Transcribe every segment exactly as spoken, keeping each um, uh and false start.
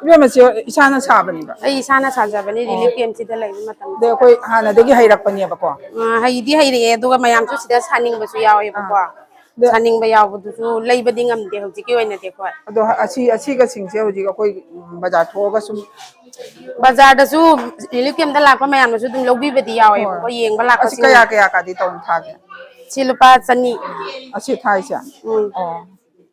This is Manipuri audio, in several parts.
ꯏꯕꯦꯝꯃꯁꯦ ꯏꯁꯥꯅ ꯁꯥꯕꯅꯦꯕ꯫ ꯑꯩ ꯏꯁꯥꯅ ꯁꯥꯖꯕꯅꯤ, ꯑꯣ꯫ ꯔꯤꯂꯤꯐ ꯀꯦꯝꯞꯁꯤꯗ ꯂꯩꯕ ꯃꯇꯝꯗ꯫ ꯑꯗꯩ ꯑꯩꯈꯣꯏ ꯍꯥꯟꯅꯗꯒꯤ ꯍꯩꯔꯛꯄꯅꯦꯕꯀꯣ꯫ ꯑ, ꯍꯩꯗꯤ ꯍꯩꯔꯛꯑꯦ, ꯑꯗꯨꯒ ꯃꯌꯥꯝꯁꯨ ꯁꯤꯗ ꯁꯥꯅꯤꯡꯕꯁꯨ ꯌꯥꯎꯋꯦꯕꯀꯣ꯫ ꯑꯥ꯫ ꯑꯗ ꯁꯥꯅꯤꯡꯕ ꯌꯥꯎꯕꯗꯨꯁꯨ ꯂꯩꯕꯗꯤ ꯉꯝꯗꯦ ꯍꯧꯖꯤꯛꯀꯤ ꯑꯣꯏꯅꯗꯤ ꯑꯩꯈꯣꯏ꯫ ꯑꯗꯣ ꯑꯁꯤ, ꯑꯁꯤꯒꯁꯤꯡꯁꯦ ꯍꯧꯖꯤꯛ ꯑꯩꯈꯣꯏ, ꯎꯝ, ꯕꯖꯥꯔ ꯊꯣꯛꯑꯒ ꯁꯨꯝ ꯕꯖꯥꯔꯗꯁꯨ ꯔꯤꯂꯤꯐ ꯀꯦꯝꯞꯇ ꯂꯥꯛꯄ ꯃꯌꯥꯝꯅꯁꯨ ꯑꯗꯨꯝ ꯂꯧꯕꯤꯕꯗꯤ ꯌꯥꯎꯋꯦꯕꯀꯣ, ꯍꯣꯏ꯫ ꯌꯦꯡꯕ ꯑꯁꯤ ꯂꯥꯛꯄꯁꯤꯡ꯫ ꯀꯌꯥ, ꯀꯌꯥ ꯀꯗꯤ ꯇꯧꯅ ꯊꯥꯒꯦ? ꯁꯤ ꯂꯨꯄꯥ ꯆꯅꯤ꯫ ꯑꯁꯤ ꯊꯥꯏꯁꯦ? ꯎꯝ꯫ ꯑꯣ꯫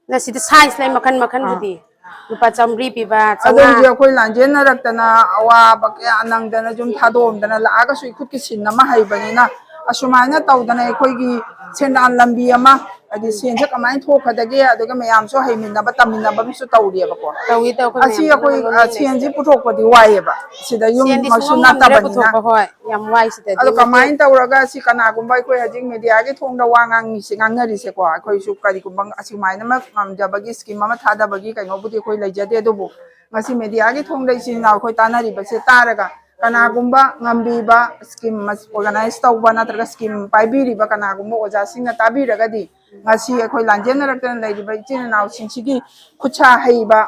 ꯑꯗ ꯁꯤꯗ ꯁꯥꯏꯖ ꯂꯩ ꯃꯈꯟ ꯃꯈꯟꯕꯨꯗꯤ꯫ ꯑꯥ꯫ ꯂꯨꯄꯥ ꯆꯥꯝꯃꯔꯤ ꯄꯤꯕ, ꯑꯗꯣ ꯆꯥꯝꯃꯉꯥ꯫ ꯍꯧꯖꯤꯛ ꯑꯩꯈꯣꯏ ꯂꯥꯟꯖꯦꯟꯅꯔꯛꯇꯅ ꯑꯋꯥꯕ ꯀꯌꯥ ꯅꯪꯗꯅ ꯌꯨꯝ ꯊꯥꯗꯣꯛꯑꯝꯗꯅ ꯂꯥꯛꯑꯒꯁꯨ ꯏꯈꯨꯠꯀꯤ ꯁꯤꯟ ꯑꯃ ꯍꯩꯕꯅꯤꯅ ꯑꯁꯨꯃꯥꯏꯅ ꯇꯧꯗꯅ ꯑꯩꯈꯣꯏꯒꯤ ꯁꯦꯟꯗꯥꯟ ꯂꯝꯕꯤ ꯑꯃ, ꯍꯥꯏꯗꯤ ꯁꯦꯟꯁꯦ ꯀꯃꯥꯏꯅ ꯊꯣꯛꯀꯗꯒꯦ, ꯑꯗꯨꯒ ꯃꯌꯥꯝꯁꯨ ꯍꯩꯃꯤꯟꯅꯕ ꯇꯝꯃꯤꯟꯅꯕ ꯑꯃꯁꯨ ꯇꯧꯔꯤꯑꯕꯀꯣ꯫ ꯇꯧꯏ, ꯇꯧꯏ, ꯑꯩꯈꯣꯏ ꯑꯁꯤ ꯃꯌꯥꯝ ꯑꯩꯈꯣꯏ, ꯄꯨꯟꯅ ꯑ, ꯁꯦꯟꯁꯤ ꯂꯣꯏꯅꯃꯛ ꯄꯨꯊꯣꯛꯄꯗꯤ ꯋꯥꯏꯑꯦꯕ, ꯁꯤꯗ ꯁꯦꯟꯗꯤ ꯌꯨꯝꯃꯛꯁꯨ ꯁꯨꯡꯉꯝ ꯉꯝꯗ꯭ꯔꯦ ꯅꯠꯇꯕꯅꯤꯅ꯫ ꯄꯨꯊꯣꯛꯄ, ꯍꯣꯏ, ꯌꯥꯝ ꯋꯥꯏ ꯁꯤꯗꯗꯤ ꯑꯗꯣ ꯃꯇꯦꯡ꯫ ꯀꯃꯥꯏꯅ ꯇꯧꯔꯒ ꯁꯤ ꯀꯅꯥꯒꯨꯝꯕ ꯑꯩꯈꯣꯏ ꯍꯧꯖꯤꯛ ꯃꯦꯗꯤꯌꯥꯒꯤ ꯊꯣꯡꯗ ꯋꯥ ꯉꯥꯡꯉꯤꯁꯦ, ꯉꯥꯡꯅꯔꯤꯁꯦꯀꯣ, ꯑꯩꯈꯣꯏꯁꯨ ꯀꯔꯤꯒꯨꯝꯕ ꯑꯁꯨꯃꯥꯏꯅꯃꯛ ꯉꯝꯖꯕꯒꯤ ꯁ꯭ꯀꯤꯝ ꯑꯃ ꯊꯥꯗꯕꯒꯤ ꯀꯩꯅꯣꯕꯨꯗꯤ ꯑꯩꯈꯣꯏ ꯂꯩꯖꯗꯦ, ꯑꯗꯨꯕꯨ ꯉꯁꯤ ꯃꯦꯗꯤꯌꯥꯒꯤ ꯊꯣꯡꯗ ꯏꯆꯤꯟ ꯏꯅꯥꯎ ꯑꯩꯈꯣꯏ ꯇꯥꯟꯅꯔꯤꯕꯁꯦ ꯇꯥꯔꯒ ꯀꯅꯥꯒꯨꯝꯕ ꯉꯝꯕꯤꯕ ꯁ꯭ꯀꯤꯝ ꯑꯣꯔꯒꯅꯥꯏꯖ ꯇꯧꯕ ꯅꯠꯇ꯭ꯔꯒ ꯁ꯭ꯀꯤꯝ ꯄꯥꯏꯕꯤꯔꯤꯕ ꯀꯅꯥꯒꯨꯝꯕ ꯑꯣꯖꯥꯁꯤꯡꯅ ꯇꯥꯕꯤꯔꯒꯗꯤ ꯉꯁꯤ ꯑꯩꯈꯣꯏ ꯂꯥꯟꯖꯦꯟꯅꯔꯛꯇꯅ ꯂꯩꯔꯤꯕ ꯏꯆꯤꯟ ꯏꯅꯥꯎꯁꯤꯡꯁꯤꯒꯤ ꯈꯨꯠꯁꯥ ꯍꯩꯕ,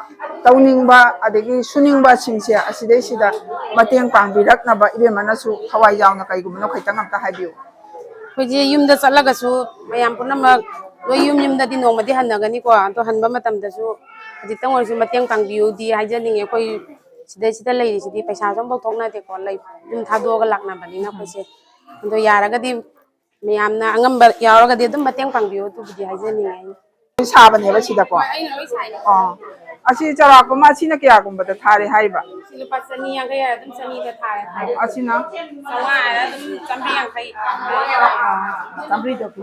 ꯇꯧꯅꯤꯡꯕ, ꯑꯗꯒꯤ ꯁꯨꯅꯤꯡꯕꯁꯤꯡꯁꯦ ꯑꯁꯤꯗꯩꯁꯤꯗ ꯃꯇꯦꯡ ꯄꯥꯡꯕꯤꯔꯛꯅꯕ ꯏꯕꯦꯝꯃꯅꯁꯨ ꯊꯋꯥꯏ ꯌꯥꯎꯅ ꯀꯩꯒꯨꯝꯕꯅꯣ ꯈꯤꯇꯪ ꯑꯝꯇ ꯍꯥꯏꯕꯤꯌꯨ꯫ ꯑꯩꯈꯣꯏꯁꯦ ꯌꯨꯝꯗ ꯆꯠꯂꯒꯁꯨ ꯃꯌꯥꯝ ꯄꯨꯝꯅꯃꯛ ꯂꯣꯏ ꯌꯨꯝ ꯌꯨꯝꯗꯗꯤ ꯅꯣꯡꯃꯗꯤ ꯍꯟꯅꯒꯅꯤꯀꯣ, ꯑꯗꯣ ꯍꯟꯕ ꯃꯇꯝꯗꯁꯨ ꯈꯖꯤꯛꯇꯪ ꯑꯣꯏꯔꯁꯨ ꯃꯇꯦꯡ ꯄꯥꯡꯕꯤꯌꯨꯗꯤ ꯍꯥꯏꯖꯅꯤꯡꯉꯦ꯫ ꯑꯩꯈꯣꯏ ꯁꯤꯗꯩꯁꯤꯗ ꯂꯩꯔꯤꯁꯤꯗꯤ ꯄꯩꯁꯥꯁꯨ ꯑꯝꯐꯥꯎ ꯊꯣꯛꯅꯗꯦꯀꯣ, ꯂꯩ-, ꯌꯨꯝ ꯊꯥꯗꯣꯛꯑꯒ ꯂꯥꯛꯅꯕꯅꯤꯅ ꯑꯩꯈꯣꯏꯁꯦ꯫ ꯑꯗꯣ ꯌꯥꯔꯒꯗꯤ ꯃꯌꯥꯝꯅ ꯑꯉꯝꯕ ꯌꯥꯎꯔꯒꯗꯤ ꯑꯗꯨꯝ ꯃꯇꯦꯡ ꯄꯥꯡꯕꯤꯌꯨ, ꯑꯗꯨꯕꯨꯗꯤ ꯍꯥꯏꯖꯅꯤꯡꯉꯦ ꯑꯩꯅ꯫ ꯂꯣꯏ ꯁꯥꯕꯅꯦꯕ ꯁꯤꯗꯀꯣ꯫ ꯍꯣꯏ, ꯑꯩꯅ ꯂꯣꯏ ꯁꯥꯏꯅꯦ꯫ ꯑꯣ꯫ ꯑꯁꯤ ꯆꯥꯎꯔꯥꯛꯄ ꯑꯃ ꯑꯁꯤꯅ ꯀꯌꯥꯒꯨꯝꯕꯗ ꯊꯥꯔꯦ ꯍꯥꯏꯕ? ꯁꯤ ꯂꯨꯄꯥ ꯆꯅꯤ ꯌꯥꯡꯈꯩ ꯍꯥꯏꯔ ꯑꯗꯨꯝ ꯆꯅꯤꯗ ꯊꯥꯔꯦ, ꯊꯥꯔꯦ꯫ ꯑꯁꯤꯅ? ꯆꯥꯝꯃꯉꯥ ꯍꯥꯏꯔ ꯑꯗꯨꯝ ꯆꯥꯝꯃꯔꯤ ꯌꯥꯡꯈꯩ꯫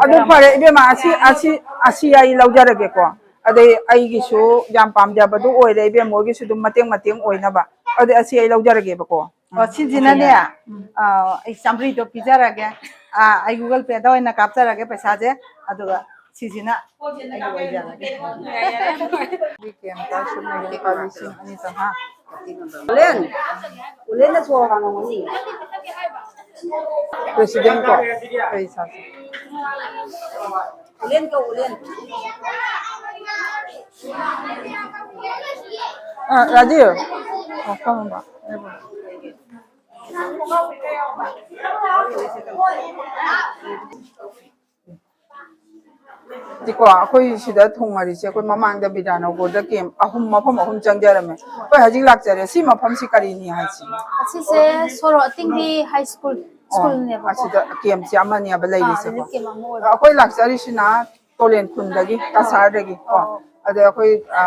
ꯑꯗꯨ ꯐꯔꯦ ꯏꯕꯦꯝꯃ, ꯑꯁꯤ, ꯑꯁꯤ, ꯑꯁꯤ ꯑꯩ ꯂꯧꯖꯔꯒꯦꯀꯣ꯫ ꯑꯗꯩ ꯑꯩꯒꯤꯁꯨ ꯌꯥꯝ ꯄꯥꯝꯖꯕꯗꯨ ꯑꯣꯏꯔꯦ ꯏꯕꯦꯝꯃ, ꯍꯣꯏꯒꯤꯁꯨ ꯑꯗꯨꯝ ꯃꯇꯦꯡ ꯃꯇꯦꯡ ꯑꯣꯏꯅꯕ꯫ ꯑꯗꯨꯗꯤ ꯑꯁꯤ ꯑꯩ ꯂꯧꯖꯔꯒꯦꯕꯀꯣ꯫ ꯑꯣ, ꯁꯤꯁꯤꯅꯅꯦ, ꯎꯝ꯫ ꯑ, ꯑꯩ ꯆꯥꯝꯃꯔꯤꯗꯣ ꯄꯤꯖꯔꯒꯦ꯫ ꯑ, ꯑꯩ Google Payꯗ ꯑꯣꯏꯅ ꯀꯥꯞꯆꯔꯒꯦ ꯄꯩꯁꯥꯁꯦ꯫ ꯑꯗꯨꯒ ꯁꯤꯁꯤꯅ ꯑꯩꯒꯤ ꯑꯣꯏꯖꯔꯒꯦ꯫ ꯀꯦꯝꯇ ꯁꯨꯞꯅꯒꯤ ꯂꯨꯄꯥ ꯂꯤꯁꯤꯡ ꯑꯅꯤ ꯆꯥꯝꯃꯉꯥ꯫ ꯎꯂꯦꯟ, ꯎꯂꯦꯟꯅ ꯁꯣꯔ ꯍꯥꯡꯉꯝꯒꯅꯤ꯫ President ꯀꯣ, ꯀꯩ ꯁꯥꯁꯤ? ꯎꯂꯦꯟ ꯀꯧ, ꯎꯂꯦꯟ꯫ ꯑ, ꯔꯥꯖꯤꯕ꯫ ꯑꯣ, ꯐꯝꯃꯣ꯫ ꯗꯤꯀꯣ, ꯑꯩꯈꯣꯏ ꯁꯤꯗ ꯊꯨꯡꯉꯔꯤꯁꯦ, ꯑꯩꯈꯣꯏ ꯃꯃꯥꯡꯗ ꯕꯤꯗ꯭ꯌꯥꯅꯒꯔꯗ ꯀꯦꯝ ꯑꯍꯨꯝ, ꯃꯐꯝ ꯑꯍꯨꯝ ꯆꯪꯖꯔꯝꯃꯦ꯫ ꯑꯩꯈꯣꯏ ꯍꯧꯖꯤꯛ ꯂꯥꯛꯆꯔꯦ꯫ ꯁꯤ ꯃꯐꯝꯁꯤ ꯀꯔꯤꯅꯤ ꯍꯥꯏꯁꯤ? ꯑꯁꯤꯁꯦ ꯁꯣꯔꯣ ꯑꯇꯤꯡꯕꯤ ꯍꯥꯏ ꯁ꯭ꯀꯨꯜ, ꯑꯣ, ꯁ꯭ꯀꯨꯜꯅꯦꯕꯀꯣ꯫ ꯑꯁꯤꯗ ꯀꯦꯝꯁꯤ ꯑꯃꯅꯦꯕ ꯑꯥ, ꯂꯩꯔꯤꯁꯦꯀꯣ꯫ ꯔꯤꯂꯤꯐ ꯀꯦꯝ ꯑꯃ ꯑꯣꯏꯕ꯫ ꯑꯩꯈꯣꯏ ꯂꯥꯛꯆꯔꯤꯁꯤꯅ ꯇꯣꯂꯦꯟ ꯈꯨꯟꯗꯒꯤ, ꯀꯁꯥꯔꯗꯒꯤ ꯀꯣ꯫ ꯑꯣ꯫ ꯑꯗ ꯑꯩꯈꯣꯏ, ꯑ,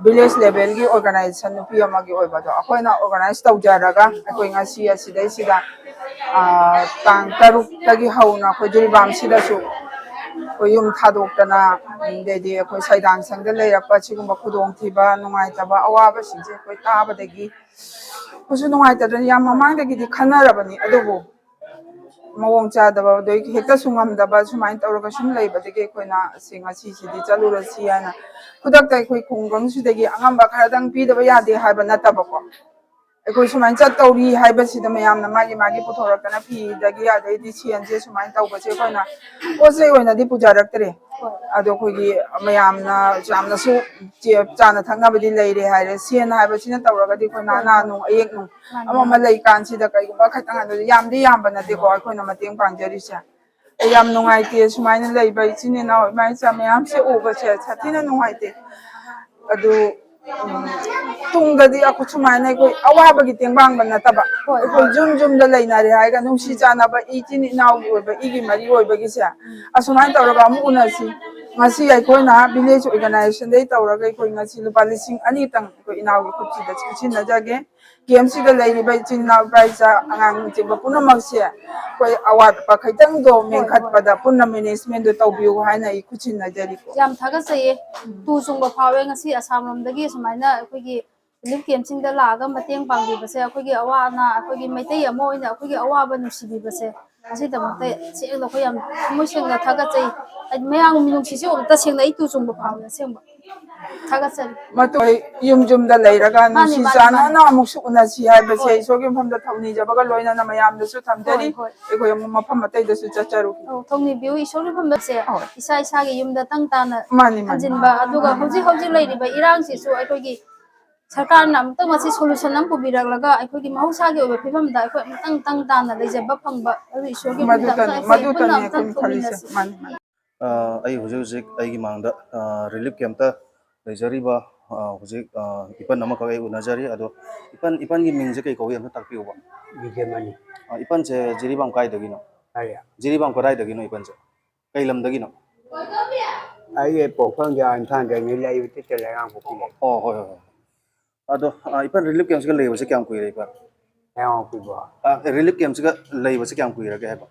ꯚꯤꯂꯦꯖ ꯂꯦꯚꯦꯜꯒꯤ ꯑꯣꯔꯒꯅꯥꯏꯖꯦꯁꯟ ꯅꯨꯄꯤ ꯑꯃꯒꯤ ꯑꯣꯏꯕꯗꯣ ꯑꯩꯈꯣꯏꯅ ꯑꯣꯔꯒꯅꯥꯏꯖ ꯇꯧꯖꯔꯒ ꯑꯩꯈꯣꯏ ꯉꯁꯤ ꯑꯁꯤꯗꯩꯁꯤꯗ, ꯑ, ꯇꯥꯡ ꯇꯔꯨꯛꯇꯒꯤ ꯍꯧꯅ ꯑꯩꯈꯣꯏ ꯖꯤꯔꯤꯕꯥꯝꯁꯤꯗꯁꯨ ꯑꯩꯈꯣꯏ ꯌꯨꯝ ꯊꯥꯗꯣꯛꯇꯅ, ꯑꯗꯩꯗꯤ ꯑꯩꯈꯣꯏ ꯁꯩꯗꯥꯡ ꯁꯪꯗ ꯂꯩꯔꯛꯄ ꯁꯤꯒꯨꯝꯕ ꯈꯨꯗꯣꯡꯊꯤꯕ, ꯅꯨꯡꯉꯥꯏꯇꯕ, ꯑꯋꯥꯕꯁꯤꯡꯁꯦ ꯑꯩꯈꯣꯏ ꯇꯥꯕꯗꯒꯤ ꯑꯩꯈꯣꯏꯁꯨ ꯅꯨꯡꯉꯥꯏꯇꯗꯅ ꯌꯥꯝ ꯃꯃꯥꯡꯗꯒꯤꯗꯤ ꯈꯟꯅꯔꯕꯅꯤ, ꯑꯗꯨꯕꯨ ꯃꯑꯣꯡ ꯆꯥꯗꯕ, ꯑꯗꯩ ꯍꯦꯛꯇꯁꯨ ꯉꯝꯗꯕ, ꯁꯨꯃꯥꯏꯅ ꯇꯧꯔꯒ ꯁꯨꯝ ꯂꯩꯕꯗꯒꯤ ꯑꯩꯈꯣꯏꯅ ꯑꯁꯤ ꯉꯁꯤꯁꯤꯗꯤ ꯆꯠꯂꯨꯔꯁꯤ ꯍꯥꯏꯅ ꯈꯨꯗꯛꯇ ꯑꯩꯈꯣꯏ ꯈꯨꯡꯒꯪꯁꯤꯗꯒꯤ ꯑꯉꯝꯕ ꯈꯔꯗꯪ ꯄꯤꯗꯕ ꯌꯥꯗꯦ ꯍꯥꯏꯕ ꯅꯠꯇꯕꯀꯣ꯫ ꯑꯩꯈꯣꯏ ꯁꯨꯃꯥꯏꯅ ꯆꯠꯇꯧꯔꯤ ꯍꯥꯏꯕꯁꯤꯗ ꯃꯌꯥꯝꯅ ꯃꯥꯒꯤ ꯃꯥꯒꯤ ꯄꯨꯊꯣꯔꯛꯇꯅ ꯐꯤꯗꯒꯤ ꯑꯗꯩꯗꯤ ꯁꯦꯟꯁꯦ ꯁꯨꯃꯥꯏꯅ ꯇꯧꯕꯁꯦ ꯑꯩꯈꯣꯏꯅ ꯄꯣꯠ ꯆꯩ ꯑꯣꯏꯅꯗꯤ ꯄꯨꯖꯔꯛꯇ꯭ꯔꯦ꯫ ꯑꯗꯣ ꯑꯩꯈꯣꯏꯒꯤ ꯃꯌꯥꯝꯅ ꯌꯥꯝꯅꯁꯨ ꯆꯦ-, ꯆꯥꯅ ꯊꯛꯅꯕꯗꯤ ꯂꯩꯔꯦ ꯍꯥꯏꯔꯦ꯫ ꯁꯦꯟ ꯍꯥꯏꯕꯁꯤꯅ ꯇꯧꯔꯒꯗꯤ ꯑꯩꯈꯣꯏ ꯅꯥꯅꯥ ꯅꯨꯡ ꯑꯌꯦꯛ ꯅꯨꯡ ꯃꯥꯅꯤ, ꯑꯃ ꯑꯃ ꯃꯥꯅꯤ꯫ ꯂꯩ ꯀꯥꯟꯁꯤꯗ ꯀꯩꯒꯨꯝꯕ ꯈꯤꯇꯪ ꯑꯗꯨ ꯌꯥꯝꯗꯤ ꯌꯥꯝꯕ ꯅꯠꯇꯦꯀꯣ ꯑꯩꯈꯣꯏꯅ ꯃꯇꯦꯡ ꯄꯥꯡꯖꯔꯤꯁꯦ꯫ ꯑꯩ ꯌꯥꯝ ꯅꯨꯡꯉꯥꯏꯇꯦ ꯁꯨꯃꯥꯏꯅ ꯂꯩꯕ ꯏꯆꯤꯟ ꯏꯅꯥꯎ ꯏꯃꯥ ꯏꯆꯥ ꯃꯌꯥꯝꯁꯦ ꯎꯕꯁꯦ ꯁꯥꯊꯤꯅ ꯅꯨꯡꯉꯥꯏꯇꯦ꯫ ꯑꯗꯨ, ꯎꯝ, ꯇꯨꯡꯗꯗꯤ ꯑꯩꯈꯣꯏ ꯁꯨꯃꯥꯏꯅ ꯑꯩꯈꯣꯏ ꯑꯋꯥꯕꯒꯤ ꯇꯦꯡꯕꯥꯡꯕ ꯅꯠꯇꯕ ꯍꯣꯏ, ꯑꯩꯈꯣꯏ ꯍꯣꯏ꯫ ꯌꯨꯝ ꯌꯨꯝꯗ ꯂꯩꯅꯔꯦ ꯍꯥꯏꯔꯒ ꯅꯨꯡꯁꯤ ꯆꯥꯟꯅꯕ ꯏꯆꯤꯟ ꯏꯅꯥꯎꯒꯤ ꯑꯣꯏꯕ ꯏꯒꯤ ꯃꯔꯤ ꯑꯣꯏꯕꯒꯤꯁꯦ ꯎꯝ꯫ ꯑꯁꯨꯃꯥꯏꯅ ꯇꯧꯔꯒ ꯑꯃꯨꯛ ꯎꯅꯁꯤ꯫ ꯉꯁꯤ ꯑꯩꯈꯣꯏꯅ ꯚꯤꯂꯦꯖ ꯑꯣꯔꯒꯅꯥꯏꯖꯦꯁꯟꯗꯩ ꯇꯧꯔꯒ ꯑꯩꯈꯣꯏ ꯉꯁꯤ ꯂꯨꯄꯥ ꯂꯤꯁꯤꯡ ꯑꯅꯤꯇꯪ ꯑꯩꯈꯣꯏ ꯏꯅꯥꯎꯒꯤ ꯈꯨꯠꯁꯤꯗ ꯄꯤꯁꯤꯟꯅꯖꯒꯦ꯫ ꯀꯦꯝꯁꯤꯗ ꯂꯩꯔꯤꯕ ꯏꯆꯤꯟ ꯏꯅꯥꯎ ꯏꯄꯥ ꯏꯆꯥ ꯑꯉꯥꯡꯅꯆꯤꯡꯕ ꯄꯨꯝꯅꯃꯛꯁꯦ ꯑꯩꯈꯣꯏ ꯑꯋꯥꯠ ꯑꯄꯥ ꯈꯤꯇꯪꯗꯣ ꯍꯣꯏ, ꯍꯣꯏ꯫ ꯃꯦꯟꯈꯠꯄꯗ ꯄꯨꯟꯅ ꯃꯦꯅꯦꯖꯃꯦꯟꯗꯣ ꯇꯧꯕꯤꯌꯨ ꯍꯥꯏꯅ ꯑꯩ ꯈꯨꯠꯁꯤꯟꯅꯖꯔꯤꯀꯣ꯫ ꯌꯥꯝ ꯊꯥꯒꯠꯆꯩꯌꯦ꯫ ꯎꯝ꯫ ꯇꯨ ꯆꯨꯡꯕ ꯐꯥꯎꯋꯦ ꯉꯁꯤ ꯑꯁꯥꯝ ꯂꯣꯝꯗꯒꯤ ꯁꯨꯃꯥꯏꯅ ꯑꯩꯈꯣꯏꯒꯤ ꯔꯤꯂꯤꯐ ꯀꯦꯝꯁꯤꯡꯗ ꯂꯥꯛꯑꯒ ꯃꯇꯦꯡ ꯄꯥꯡꯕꯤꯕꯁꯦ, ꯑꯩꯈꯣꯏꯒꯤ ꯑꯋꯥ ꯑꯅꯥ, ꯑꯩꯈꯣꯏꯒꯤ ꯃꯩꯇꯩ ꯑꯃ ꯑꯣꯏꯅ ꯑꯩꯈꯣꯏꯒꯤ ꯑꯋꯥꯕ ꯅꯨꯡꯁꯤꯕꯤꯕꯁꯦ, ꯑꯁꯤꯗꯃꯛꯇ ꯁꯦꯡꯅ ꯑꯩꯈꯣꯏ ꯌꯥꯝ ꯊꯃꯣꯏ ꯁꯦꯡꯅ ꯊꯥꯒꯠꯆꯩ꯫ ꯍꯥꯏꯗꯤ ꯃꯌꯥꯝꯒꯤ ꯃꯤꯅꯨꯡꯁꯤꯁꯦ ꯎꯕꯗ ꯇꯁꯦꯡꯅ ꯑꯩ ꯇꯨ ꯆꯨꯡꯕ ꯐꯥꯎꯋꯦ ꯑꯁꯦꯡꯕ꯫ ꯊꯥꯒꯠꯆꯔꯤ꯫ ꯃꯇꯨꯡ ꯌꯨꯝ ꯌꯨꯝꯗ ꯂꯩꯔꯒ ꯃꯥꯅꯤ, ꯅꯨꯡꯁꯤ ꯃꯥꯅꯤ, ꯆꯥꯟꯅꯅ ꯃꯥꯅꯤ꯫ ꯑꯃꯨꯛꯁꯨ ꯎꯅꯁꯤ ꯍꯥꯏꯕꯁꯦ ꯍꯣꯏ꯫ ꯏꯁꯣꯔꯒꯤ ꯃꯐꯝꯗ ꯊꯧꯅꯤꯖꯕꯒ ꯂꯣꯏꯅꯅ ꯃꯌꯥꯝꯗꯁꯨ ꯊꯝꯖꯔꯤ꯫ ꯍꯣꯏ, ꯍꯣꯏ꯫ ꯑꯩꯈꯣꯏ ꯑꯃꯨꯛ ꯃꯐꯝ ꯑꯇꯩꯗꯁꯨ ꯆꯠꯆꯔꯨꯒꯦ꯫ ꯑꯧ, ꯊꯧꯅꯤꯕꯤꯌꯨ꯫ ꯏꯁꯣꯔꯒꯤ ꯃꯐꯝꯗꯁꯦ ꯍꯣꯏ꯫ ꯏꯁꯥ ꯏꯁꯥꯒꯤ ꯌꯨꯝꯗ ꯇꯪ ꯇꯥꯅ ꯃꯥꯅꯤ, ꯃꯥꯅꯤ꯫ ꯍꯟꯖꯤꯟꯕ, ꯑꯗꯨꯒ ꯍꯧꯖꯤꯛ ꯍꯧꯖꯤꯛ ꯂꯩꯔꯤꯕ ꯏꯔꯥꯡꯁꯤꯁꯨ ꯑꯩꯈꯣꯏꯒꯤ ꯁꯔꯀꯥꯔꯅ ꯑꯃꯨꯛꯇꯪ ꯃꯁꯤ solution ꯑꯃ ꯄꯨꯕꯤꯔꯛꯂꯒ ꯑꯩꯈꯣꯏꯒꯤ ꯃꯍꯧꯁꯥꯒꯤ ꯑꯣꯏꯕ ꯐꯤꯕꯝꯗ ꯑꯩꯈꯣꯏ ꯑꯃꯨꯛꯇꯪ ꯇꯪ ꯇꯥꯅ ꯂꯩꯖꯕ ꯐꯪꯕ, ꯑꯗꯨ ꯏꯁꯣꯔꯒꯤ ꯃꯅꯨꯡꯗ ꯃꯗꯨꯇꯅꯤ, ꯑꯃꯨꯛꯇꯪ ꯑꯩꯈꯣꯏ ꯄꯨꯟꯅ ꯃꯗꯨꯇꯅꯤ ꯑꯃꯨꯛꯇꯪ ꯑꯩꯈꯣꯏꯅ ꯈꯜꯂꯤꯁꯦ꯫ ꯊꯣꯛꯃꯤꯟꯅꯁꯤ꯫ ꯃꯥꯅꯤ, ꯃꯥꯅꯤ꯫ ꯑ, ꯑꯩ ꯍꯧꯖꯤꯛ ꯍꯧꯖꯤꯛ ꯑꯩꯒꯤ ꯃꯥꯡꯗ, ꯑ, relief campꯇ ꯂꯩꯖꯔꯤꯕ, ꯑ, ꯍꯧꯖꯤꯛ, ꯑ, ꯏꯄꯟ ꯑꯃꯈꯛ ꯑꯩ ꯎꯅꯖꯔꯤ꯫ ꯑꯗꯣ ꯏꯄꯟ, ꯏꯄꯟꯒꯤ ꯃꯤꯡꯁꯦ ꯀꯩ ꯀꯧꯏ ꯑꯝꯇ ꯇꯥꯛꯄꯤꯌꯨꯕ? ꯕꯤꯖꯦꯃꯅꯤ꯫ ꯑ, ꯏꯄꯟꯁꯦ ꯖꯤꯔꯤꯕꯥꯝ ꯀꯥꯏꯗꯒꯤꯅꯣ? ꯀꯔꯤ? ꯖꯤꯔꯤꯕꯥꯝ ꯀꯗꯥꯏꯗꯒꯤꯅꯣ ꯏꯄꯟꯁꯦ? ꯀꯩ ꯂꯝꯗꯒꯤꯅꯣ? ꯑꯩ ꯄꯣꯛꯐꯝꯗꯤ ꯑꯥ ꯏꯝꯐꯥꯜꯗꯒꯤ, ꯂꯩꯕꯗꯤ ꯇꯦꯂꯩꯔꯥꯡꯄꯣꯛꯄꯤ ꯂꯩ꯫ ꯑꯣ, ꯍꯣꯏ, ꯍꯣꯏ, ꯍꯣꯏ꯫ ꯑꯗꯣ, ꯑ, ꯏꯄꯟ relief campꯁꯤꯒ ꯂꯩꯕꯁꯦ ꯀꯌꯥꯝ ꯀꯨꯏꯔꯦ, ꯏꯄꯟ? ꯂꯩꯔꯥꯡꯄꯣꯛꯄꯤꯕꯣ? ꯑ, relief campꯁꯤꯒ ꯂꯩꯕꯁꯦ ꯀꯌꯥꯝ ꯀꯨꯏꯔꯒꯦ ꯍꯥꯏꯕ?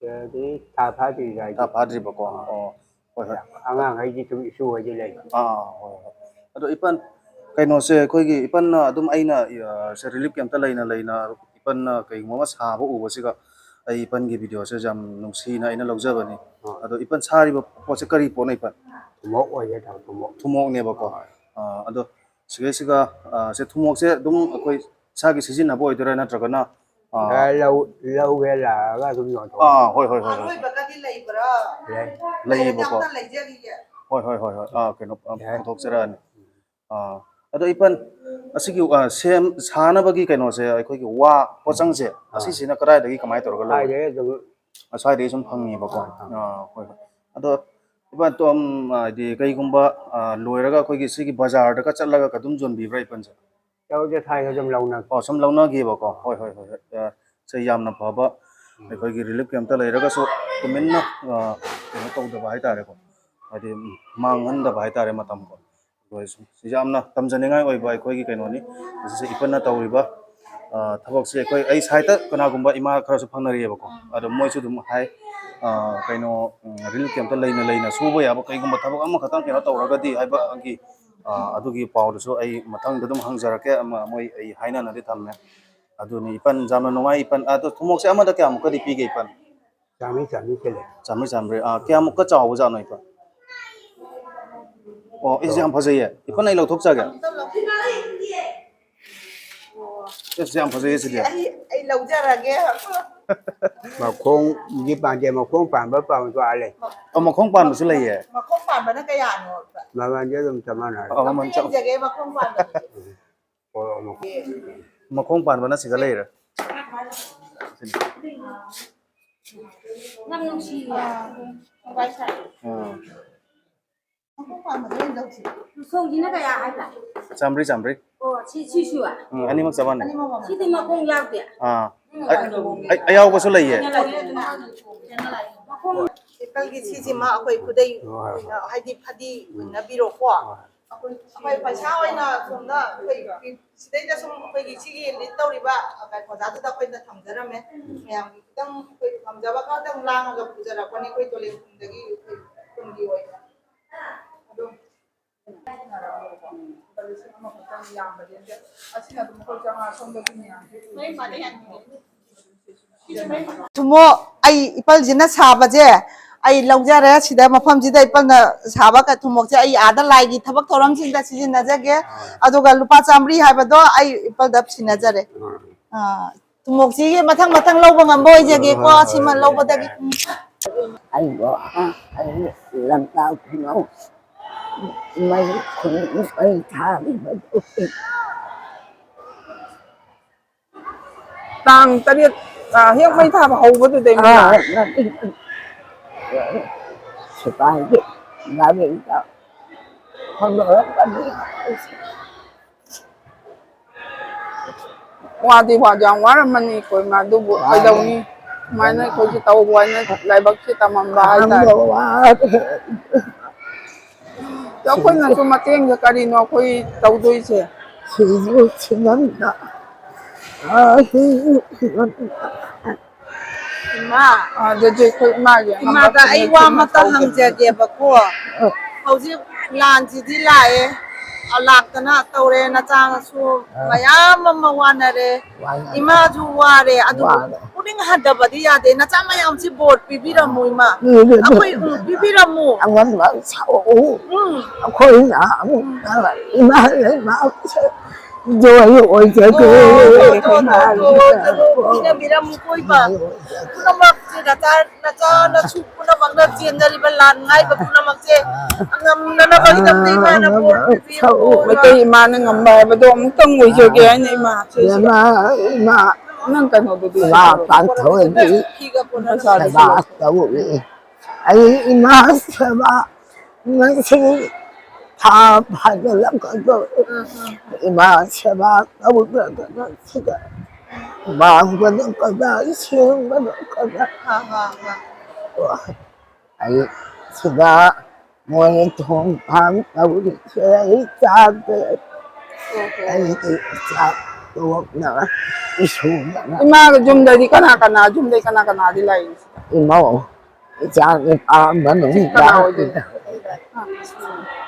ꯑꯗꯨꯗꯤ ꯊꯥ ꯐꯥꯗ꯭ꯔꯤꯗ ꯑꯩꯗꯤ꯫ ꯊꯥ ꯐꯥꯗ꯭ꯔꯤꯕꯀꯣ? ꯑꯥ꯫ ꯑꯣ, ꯍꯣꯏ, ꯍꯣꯏ꯫ ꯑꯉꯥꯡꯈꯩꯗꯤ ꯁꯨꯝ ꯏꯁꯨ ꯍꯣꯏꯗꯤ ꯂꯩ꯫ ꯑꯥ, ꯍꯣꯏ, ꯍꯣꯏ꯫ ꯑꯗꯣ ꯏꯄꯟ, ꯀꯩꯅꯣꯁꯦ ꯑꯩꯈꯣꯏꯒꯤ ꯏꯄꯟꯅ ꯑꯗꯨꯝ ꯑꯩꯅ, ꯑ, ꯁꯦ relief campꯇ ꯂꯩꯅ ꯂꯩꯅ ꯏꯄꯟꯅ ꯀꯩꯒꯨꯝꯕ ꯑꯃ ꯁꯥꯕ ꯎꯕꯁꯤꯒ ꯑꯩ ꯏꯄꯟꯒꯤ videoꯁꯦ ꯌꯥꯝ ꯅꯨꯡꯁꯤꯅ ꯑꯩꯅ ꯂꯧꯖꯕꯅꯤ꯫ ꯑꯥ꯫ ꯑꯗꯣ ꯏꯄꯟ ꯁꯥꯔꯤꯕ ꯄꯣꯠꯁꯦ ꯀꯔꯤ ꯄꯣꯠꯅꯣ ꯏꯄꯟ? ꯊꯨꯝꯃꯣꯛ ꯑꯣꯏꯒꯦ ꯇꯧꯕ, ꯊꯨꯝꯃꯣꯛ꯫ ꯊꯨꯝꯃꯣꯛꯅꯦꯕꯀꯣ꯫ ꯍꯣꯏ꯫ ꯑꯥ, ꯑꯗꯣ ꯁꯤꯒꯩꯁꯤꯒ, ꯑꯥ, ꯁꯦ ꯊꯨꯝꯃꯣꯛꯁꯦ ꯑꯗꯨꯝ ꯑꯩꯈꯣꯏ ꯏꯁꯥꯒꯤ ꯁꯤꯖꯤꯟꯅꯕ ꯑꯣꯏꯗꯣꯏꯔꯥ ꯅꯠꯇ꯭ꯔꯒꯅ, ꯑꯥ, ꯑꯦ, ꯂꯧ, ꯂꯧꯒꯦ ꯂꯥꯛꯑꯒ ꯑꯗꯨꯝ ꯌꯣꯟꯊꯣꯛ꯫ ꯑꯥ, ꯍꯣꯏ, ꯍꯣꯏ, ꯍꯣꯏ, ꯍꯣꯏ꯫ ꯑꯔꯣꯏꯕꯒꯗꯤ ꯂꯩꯕ꯭ꯔꯥ? ꯂꯩ꯫ ꯂꯩꯌꯦꯕꯀꯣ꯫ ꯑꯝꯇ ꯂꯩꯖꯈꯤꯒꯦ꯫ ꯍꯣꯏ, ꯍꯣꯏ, ꯍꯣꯏ, ꯍꯣꯏ꯫ ꯑꯥ, ꯀꯩꯅꯣ, ꯑꯥ, ꯌꯥꯏ꯫ ꯄꯨꯊꯣꯛꯆꯔꯛꯑꯅꯤ꯫ ꯑꯥ, ꯑꯗꯣ ꯏꯄꯟ, ꯑꯁꯤꯒꯤ, ꯑꯥ, ꯁꯦꯝ ꯁꯥꯅꯕꯒꯤ ꯀꯩꯅꯣꯁꯦ, ꯑꯩꯈꯣꯏꯒꯤ ꯋꯥ ꯄꯣꯠꯆꯪꯁꯦ, ꯑꯥ, ꯑꯁꯤꯁꯤꯅ ꯀꯗꯥꯏꯗꯒꯤ ꯀꯃꯥꯏꯅ ꯇꯧꯔꯒ ꯂꯧꯏ? ꯁ꯭ꯋꯥꯏꯗꯒꯤ ꯑꯗꯨꯝ꯫ ꯑꯁ꯭ꯋꯥꯏꯗꯒꯤ ꯁꯨꯝ ꯐꯪꯉꯦꯕꯀꯣ꯫ ꯑꯥ꯫ ꯑꯥ, ꯍꯣꯏ, ꯍꯣꯏ꯫ ꯑꯗꯣ ꯏꯄꯟ, ꯑꯗꯨꯝ, ꯍꯥꯏꯗꯤ ꯀꯩꯒꯨꯝꯕ, ꯑꯥ, ꯂꯣꯏꯔꯒ ꯑꯩꯈꯣꯏꯒꯤ ꯁꯤꯒꯤ ꯕꯖꯥꯔꯗꯒ ꯆꯠꯂꯒ ꯑꯗꯨꯝ ꯌꯣꯟꯕꯤꯕ꯭ꯔꯥ ꯏꯄꯟꯁꯦ? ꯌꯥꯎꯗꯦ, ꯁ꯭ꯋꯥꯏꯗ ꯑꯗꯨꯝ ꯂꯧꯅ꯫ ꯑꯣ, ꯁꯨꯝ ꯂꯧꯅꯈꯤꯕꯀꯣ꯫ ꯍꯣꯏ, ꯍꯣꯏ, ꯍꯣꯏ, ꯍꯣꯏ꯫ ꯑ, ꯁꯦ ꯌꯥꯝꯅ ꯐꯕ, ꯎꯝ꯫ ꯑꯩꯈꯣꯏꯒꯤ relief campꯇ ꯂꯩꯔꯒꯁꯨ ꯇꯨꯃꯤꯟꯅ, ꯑ, ꯀꯩꯅꯣ ꯇꯧꯗꯕ ꯍꯥꯏꯇꯥꯔꯦꯀꯣ꯫ ꯍꯥꯏꯗꯤ ꯃꯥꯡꯍꯟꯗꯕ ꯍꯥꯏꯇꯥꯔꯦ ꯃꯇꯝꯀꯣ꯫ ꯑꯩꯈꯣꯏ ꯁꯨꯝ ꯌꯥꯝꯅ ꯇꯝꯖꯅꯤꯡꯉꯥꯏ ꯑꯣꯏꯕ ꯑꯩꯈꯣꯏꯒꯤ ꯀꯩꯅꯣꯅꯤ꯫ ꯃꯁꯤꯁꯦ ꯏꯄꯟꯅ ꯇꯧꯔꯤꯕ, ꯑ, ꯊꯕꯛꯁꯦ ꯑꯩꯈꯣꯏ, ꯑꯩ sideꯇ ꯀꯅꯥꯒꯨꯝꯕ ꯏꯃꯥ ꯈꯔꯁꯨ ꯐꯪꯅꯔꯤꯑꯕꯀꯣ꯫ ꯑꯗꯣ ꯃꯣꯏꯁꯨ ꯑꯗꯨꯝ ꯍꯥꯏ, ꯑ, ꯀꯩꯅꯣ, ꯎꯝ, relief campꯇ ꯂꯩꯅ ꯂꯩꯅ ꯁꯨꯕ ꯌꯥꯕ ꯀꯩꯒꯨꯝꯕ ꯊꯕꯛ ꯑꯃꯈꯛꯇꯪ ꯀꯩꯅꯣ ꯇꯧꯔꯒꯗꯤ ꯍꯥꯏꯕꯒꯤ, ꯑ, ꯑꯗꯨꯒꯤ ꯄꯥꯎꯗꯨꯁꯨ ꯑꯩ ꯃꯊꯪꯗ ꯑꯗꯨꯝ ꯍꯪꯖꯔꯛꯀꯦ꯫ ꯑꯃ ꯃꯣꯏ ꯑꯩ ꯍꯥꯏꯅꯅꯗꯤ ꯊꯝꯃꯦ꯫ ꯑꯗꯨꯅꯤ ꯏꯄꯟ, ꯌꯥꯝꯅ ꯅꯨꯡꯉꯥꯏ ꯏꯄꯟ꯫ ꯑꯗꯣ ꯊꯨꯝꯃꯣꯛꯁꯦ ꯑꯃꯗ ꯀꯌꯥꯃꯨꯛꯀꯗꯤ ꯄꯤꯒꯦ ꯏꯄꯟ? ꯆꯥꯝꯃꯔꯤ, ꯆꯥꯝꯃꯔꯤ ꯈꯦꯠꯂꯦ꯫ ꯆꯥꯝꯃꯔꯤ, ꯆꯥꯝꯃꯔꯤ꯫ ꯑꯥ, ꯀꯌꯥꯃꯨꯛꯀ ꯆꯥꯎꯕꯖꯥꯠꯅꯣ ꯏꯄꯟ? ꯑꯣ, ꯑꯩꯁꯦ ꯌꯥꯝ ꯐꯖꯩꯌꯦ꯫ ꯏꯄꯟ, ꯑꯩ ꯂꯧꯊꯣꯛꯆꯒꯦ꯫ ꯑꯦꯁ, ꯌꯥꯝ ꯐꯖꯩꯌꯦ ꯁꯤꯗꯤ꯫ ꯑꯩ, ꯑꯩ ꯂꯧꯖꯔꯒꯦ꯫ ꯃꯈꯣꯡꯒꯤ ꯄꯥꯟꯗꯦ, ꯃꯈꯣꯡ ꯄꯥꯟꯕ ꯄꯥꯝꯕꯁꯨ ꯑꯥ ꯂꯩ꯫ ꯑꯣ, ꯃꯈꯣꯡ ꯄꯥꯟꯕꯁꯨ ꯂꯩꯌꯦ? ꯃꯈꯣꯡ ꯄꯥꯟꯕꯅ ꯀꯌꯥꯅꯣ? ꯃꯃꯜꯗꯤ ꯑꯗꯨꯝ ꯆꯞ ꯃꯥꯟꯅꯔꯦ꯫ ꯑꯣ, ꯃꯃꯜ ꯆꯞ-, ꯌꯦꯡꯖꯒꯦ, ꯃꯈꯣꯡ ꯄꯥꯟꯕ꯫ ꯄꯣꯔꯛꯑꯣ, ꯃꯈꯣꯡ꯫ ꯃꯈꯣꯡ ꯄꯥꯟꯕꯅ ꯁꯤꯗ ꯂꯩꯔꯦ꯫ ꯌꯥꯝ ꯅꯨꯡꯁꯤꯌꯦ꯫ ꯎꯝ꯫ ꯃꯈꯣꯡ ꯄꯥꯟꯕꯗꯣ ꯑꯣꯏꯅ ꯂꯧꯁꯤ꯫ ꯁꯣꯝꯒꯤꯅ ꯀꯌꯥ ꯍꯥꯏꯕ? ꯆꯥꯝꯃꯔꯤ, ꯆꯥꯝꯃꯔꯤ꯫ ꯑꯣ, ꯁꯤ, ꯁꯤꯁꯨ? ꯎꯝ, ꯑꯅꯤꯃꯛ ꯆꯞ ꯃꯥꯟꯅꯩ꯫ ꯁꯤꯗꯤ ꯃꯈꯣꯡ ꯌꯥꯎꯗꯦ? ꯑꯥ꯫ ꯑꯩ, ꯑꯩ, ꯑꯌꯥꯎꯕꯁꯨ ꯂꯩꯌꯦ꯫ ꯃꯈꯣꯡ ꯄꯤꯄꯜꯒꯤ ꯁꯤꯁꯤꯃ ꯑꯩꯈꯣꯏ ꯈꯨꯗꯩ ꯑꯣꯏꯅ, ꯍꯥꯏꯗꯤ ꯐꯗꯤ ꯑꯣꯏꯅꯕꯤꯔꯣꯀꯣ꯫ ꯑꯩꯈꯣꯏ, ꯑꯩꯈꯣꯏ ꯄꯩꯁꯥ ꯑꯣꯏꯅ ꯁꯣꯝꯗ ꯑꯩꯈꯣꯏ ꯁꯤꯗꯩꯗ ꯁꯨꯝ ꯑꯩꯈꯣꯏꯒꯤ ꯁꯤꯒꯤ ꯂꯤꯠ ꯇꯧꯔꯤꯕ ꯑꯣꯖꯥꯗꯨꯗ ꯑꯩꯈꯣꯏꯅ ꯊꯝꯖꯔꯝꯃꯦ꯫ ꯃꯌꯥꯝꯒꯤ ꯈꯤꯇꯪ ꯑꯩꯈꯣꯏ ꯉꯝꯖꯕ ꯈꯔꯗꯪ ꯂꯥꯡꯉꯒ ꯄꯨꯖꯔꯛꯄꯅꯦ ꯑꯩꯈꯣꯏ ꯇꯣꯂꯦꯟ ꯈꯨꯟꯗꯒꯤ, ꯑꯩꯈꯣꯏ ꯈꯨꯟꯒꯤ ꯑꯣꯏꯅ꯫ ꯑꯗꯨꯝ ꯑꯁꯤꯅ ꯑꯗꯨꯝ ꯑꯩꯈꯣꯏ ꯆꯥꯝꯃꯉꯥ ꯁꯣꯝꯗꯒꯤ ꯃꯌꯥꯝꯁꯦ ꯊꯨꯝꯃꯣꯛ ꯑꯩ ꯏꯄꯜꯁꯤꯅ ꯁꯥꯕꯁꯦ ꯑꯩ ꯂꯧꯖꯔꯦ꯫ ꯁꯤꯗ ꯃꯐꯝꯁꯤꯗ ꯏꯄꯜꯅ ꯁꯥꯕ ꯀ-, ꯊꯨꯝꯃꯣꯛꯁꯦ ꯑꯩ ꯑꯥꯗ ꯂꯥꯏꯒꯤ ꯊꯕꯛ ꯊꯧꯔꯝꯁꯤꯡꯗ ꯁꯤꯖꯤꯟꯅꯖꯒꯦ꯫ ꯑꯗꯨꯒ ꯂꯨꯄꯥ ꯆꯥꯝꯃꯔꯤ ꯍꯥꯏꯕꯗꯣ ꯑꯩ ꯏꯄꯜꯗ ꯁꯤꯟꯅꯖꯔꯦ꯫ ꯑꯥ, ꯊꯨꯝꯃꯣꯛꯁꯤꯒꯤ ꯃꯊꯪ ꯃꯊꯪ ꯂꯧꯕ ꯉꯝꯕ ꯑꯣꯏꯖꯒꯦꯀꯣ꯫ ꯁꯤꯃ ꯂꯧꯕꯗꯒꯤ꯫ ꯑꯩꯕꯨ, ꯑꯩ ꯂꯝꯇꯥ ꯈꯨꯅꯧ ꯃꯩ ꯈꯨꯟ ꯃꯩ ꯊꯥꯈꯤꯕꯗꯨ꯫ ꯇꯥꯡ ꯇꯔꯦꯠ, ꯑ, ꯍꯦꯛ ꯃꯩ ꯊꯥꯕ ꯍꯧꯕꯗꯨꯗꯩ꯫ ꯑꯥ, ꯁꯤꯐꯥꯏꯒꯤ ꯒꯥꯔꯤꯗ ꯍꯣꯟꯗꯣꯔꯛꯄꯅꯤ꯫ ꯋꯥꯗꯤ ꯋꯥꯗꯤ ꯌꯥꯝ ꯋꯥꯔꯝꯃꯅꯤ ꯑꯩꯈꯣꯏ ꯃꯥ, ꯑꯗꯨꯕꯨ ꯋꯥꯔꯦ꯫ ꯀꯩꯗꯧꯅꯤ? ꯁꯨꯃꯥꯏꯅ ꯑꯩꯈꯣꯏꯁꯨ ꯇꯧꯕ ꯍꯥꯏꯅ ꯂꯥꯏꯕꯛꯁꯤ ꯇꯝꯃꯝꯕ ꯍꯥꯏꯇꯥꯔꯦ꯫ ꯈꯥꯡꯕ ꯋꯥꯔꯦ꯫ ꯑꯗꯣ ꯑꯩꯈꯣꯏꯅꯁꯨ ꯃꯇꯦꯡꯁꯦ ꯀꯔꯤꯅꯣ ꯑꯩꯈꯣꯏ ꯇꯧꯗꯣꯏꯁꯦ? ꯁꯤꯁꯨ ꯁꯤꯃꯟꯗ, ꯑꯥ, ꯁꯤꯁꯨ ꯁꯤꯃꯟꯗ꯫ ꯏꯃꯥ, ꯑꯥ, ꯑꯗꯨꯗꯤ ꯑꯩꯈꯣꯏ ꯏꯃꯥꯒꯤ ꯑꯉꯝꯕ ꯏꯃꯥꯗ ꯑꯩ ꯈꯨꯗꯤꯡꯃꯛ ꯋꯥ ꯑꯃꯇ ꯇꯧꯒꯦ꯫ ꯍꯪꯖꯒꯦꯕꯀꯣ꯫ ꯑꯥ꯫ ꯍꯧꯖꯤꯛ ꯂꯥꯟꯁꯤꯗꯤ ꯂꯥꯛꯑꯦ, ꯂꯥꯛꯇꯅ ꯇꯧꯔꯦ, ꯅꯆꯥꯅꯁꯨ ꯑꯥ꯫ ꯃꯌꯥꯝ ꯑꯃ ꯋꯥꯅꯔꯦ, ꯋꯥꯅꯔꯦ꯫ ꯏꯃꯥꯁꯨ ꯋꯥꯔꯦ, ꯑꯗꯨꯕꯨ ꯋꯥꯔꯦ꯫ ꯄꯨꯛꯅꯤꯡ ꯍꯟꯊꯕꯗꯤ ꯌꯥꯗꯦ꯫ ꯅꯆꯥ ꯃꯌꯥꯝꯁꯤ ꯚꯣꯠ ꯄꯤꯕꯤꯔꯝꯃꯨ, ꯏꯃꯥ꯫ ꯄꯤꯕꯤꯔꯝꯃꯨ꯫ ꯑꯩꯈꯣꯏ, ꯎꯝ, ꯄꯤꯕꯤꯔꯝꯃꯨ꯫ ꯑꯉꯝꯕ ꯁꯥꯎ꯫ ꯎꯝ꯫ ꯑꯩꯈꯣꯏꯅ ꯑꯃꯨꯛ ꯏꯃꯥ ꯂꯩꯕꯥꯛꯁꯦ ꯖꯣꯏ ꯑꯣꯏꯖꯒꯦ꯫ ꯖꯣꯏ, ꯖꯣꯏ, ꯖꯣꯏ, ꯖꯣꯏ, ꯖꯣꯏ, ꯄꯤꯅꯕꯤꯔꯝꯃꯨꯀꯣ, ꯏꯃꯥ꯫ ꯄꯨꯝꯅꯃꯛꯁꯦ ꯅꯆꯥ, ꯅꯆꯥ ꯅꯁꯨ ꯄꯨꯝꯅꯃꯛꯅ ꯆꯦꯟꯖꯔꯤꯕ ꯂꯥꯟ ꯉꯥꯏꯕ ꯄꯨꯝꯅꯃꯛꯁꯦ ꯉꯝꯅꯅꯕꯒꯤꯗꯃꯛꯇ ꯏꯃꯥꯅ ꯕꯣꯔ ꯄꯤꯕꯤꯌꯨꯀꯣ꯫ ꯃꯩꯇꯩ ꯏꯃꯥꯅ ꯉꯝꯕ ꯍꯥꯏꯕꯗꯣ ꯑꯃꯨꯛꯇꯪ ꯑꯣꯏꯖꯒꯦ ꯍꯥꯏꯅ ꯏꯃꯥ ꯁꯤꯁꯦ꯫ ꯏꯃꯥ, ꯏꯃꯥ, ꯅꯪ ꯀꯩꯅꯣꯗꯨꯗꯤ ꯏꯃꯥ ꯄꯥꯟꯊꯣꯏꯗꯤ ꯐꯤꯒ ꯀꯣꯟꯅ ꯁꯦꯕꯥ ꯇꯧꯏ꯫ ꯑꯩ ꯏꯃꯥ ꯁꯦꯕꯥ ꯉꯁꯤ ꯊꯥ ꯐꯥꯖꯤꯜꯂꯛꯀꯗꯧꯔꯦ꯫ ꯎꯝ, ꯎꯝ꯫ ꯏꯃꯥ ꯁꯦꯕꯥ ꯇꯧꯗ꯭ꯔꯒꯅ ꯁꯤꯗ ꯃꯥꯡꯕꯅ ꯀꯗꯥꯏ, ꯁꯦꯡꯕꯅ ꯀꯗꯥꯏ꯫ ꯍꯥ, ꯍꯥ, ꯍꯥ꯫ ꯑꯩ ꯁꯤꯗ ꯃꯣꯏ ꯊꯣꯡ ꯊꯥꯛ ꯇꯧꯔꯤꯁꯦ ꯑꯩ ꯆꯥꯗꯦ꯫ ꯑꯣ, ꯑꯣ꯫ ꯑꯩꯗꯤ ꯆꯥꯛ ꯇꯣꯛꯅ ꯏꯁꯨꯗꯅ ꯏꯃꯥꯒ ꯌꯨꯝꯗꯗꯤ ꯀꯅꯥ ꯀꯅꯥ, ꯌꯨꯝꯗꯩ ꯀꯅꯥ ꯀꯅꯥꯗꯤ ꯂꯥꯛꯏ? ꯏꯃꯧ, ꯏꯆꯥ ꯅꯨꯄꯥ ꯃꯅꯨꯡꯗ꯫ ꯁꯤ ꯀꯅꯥ ꯑꯣꯏꯗꯣꯏꯅꯣ?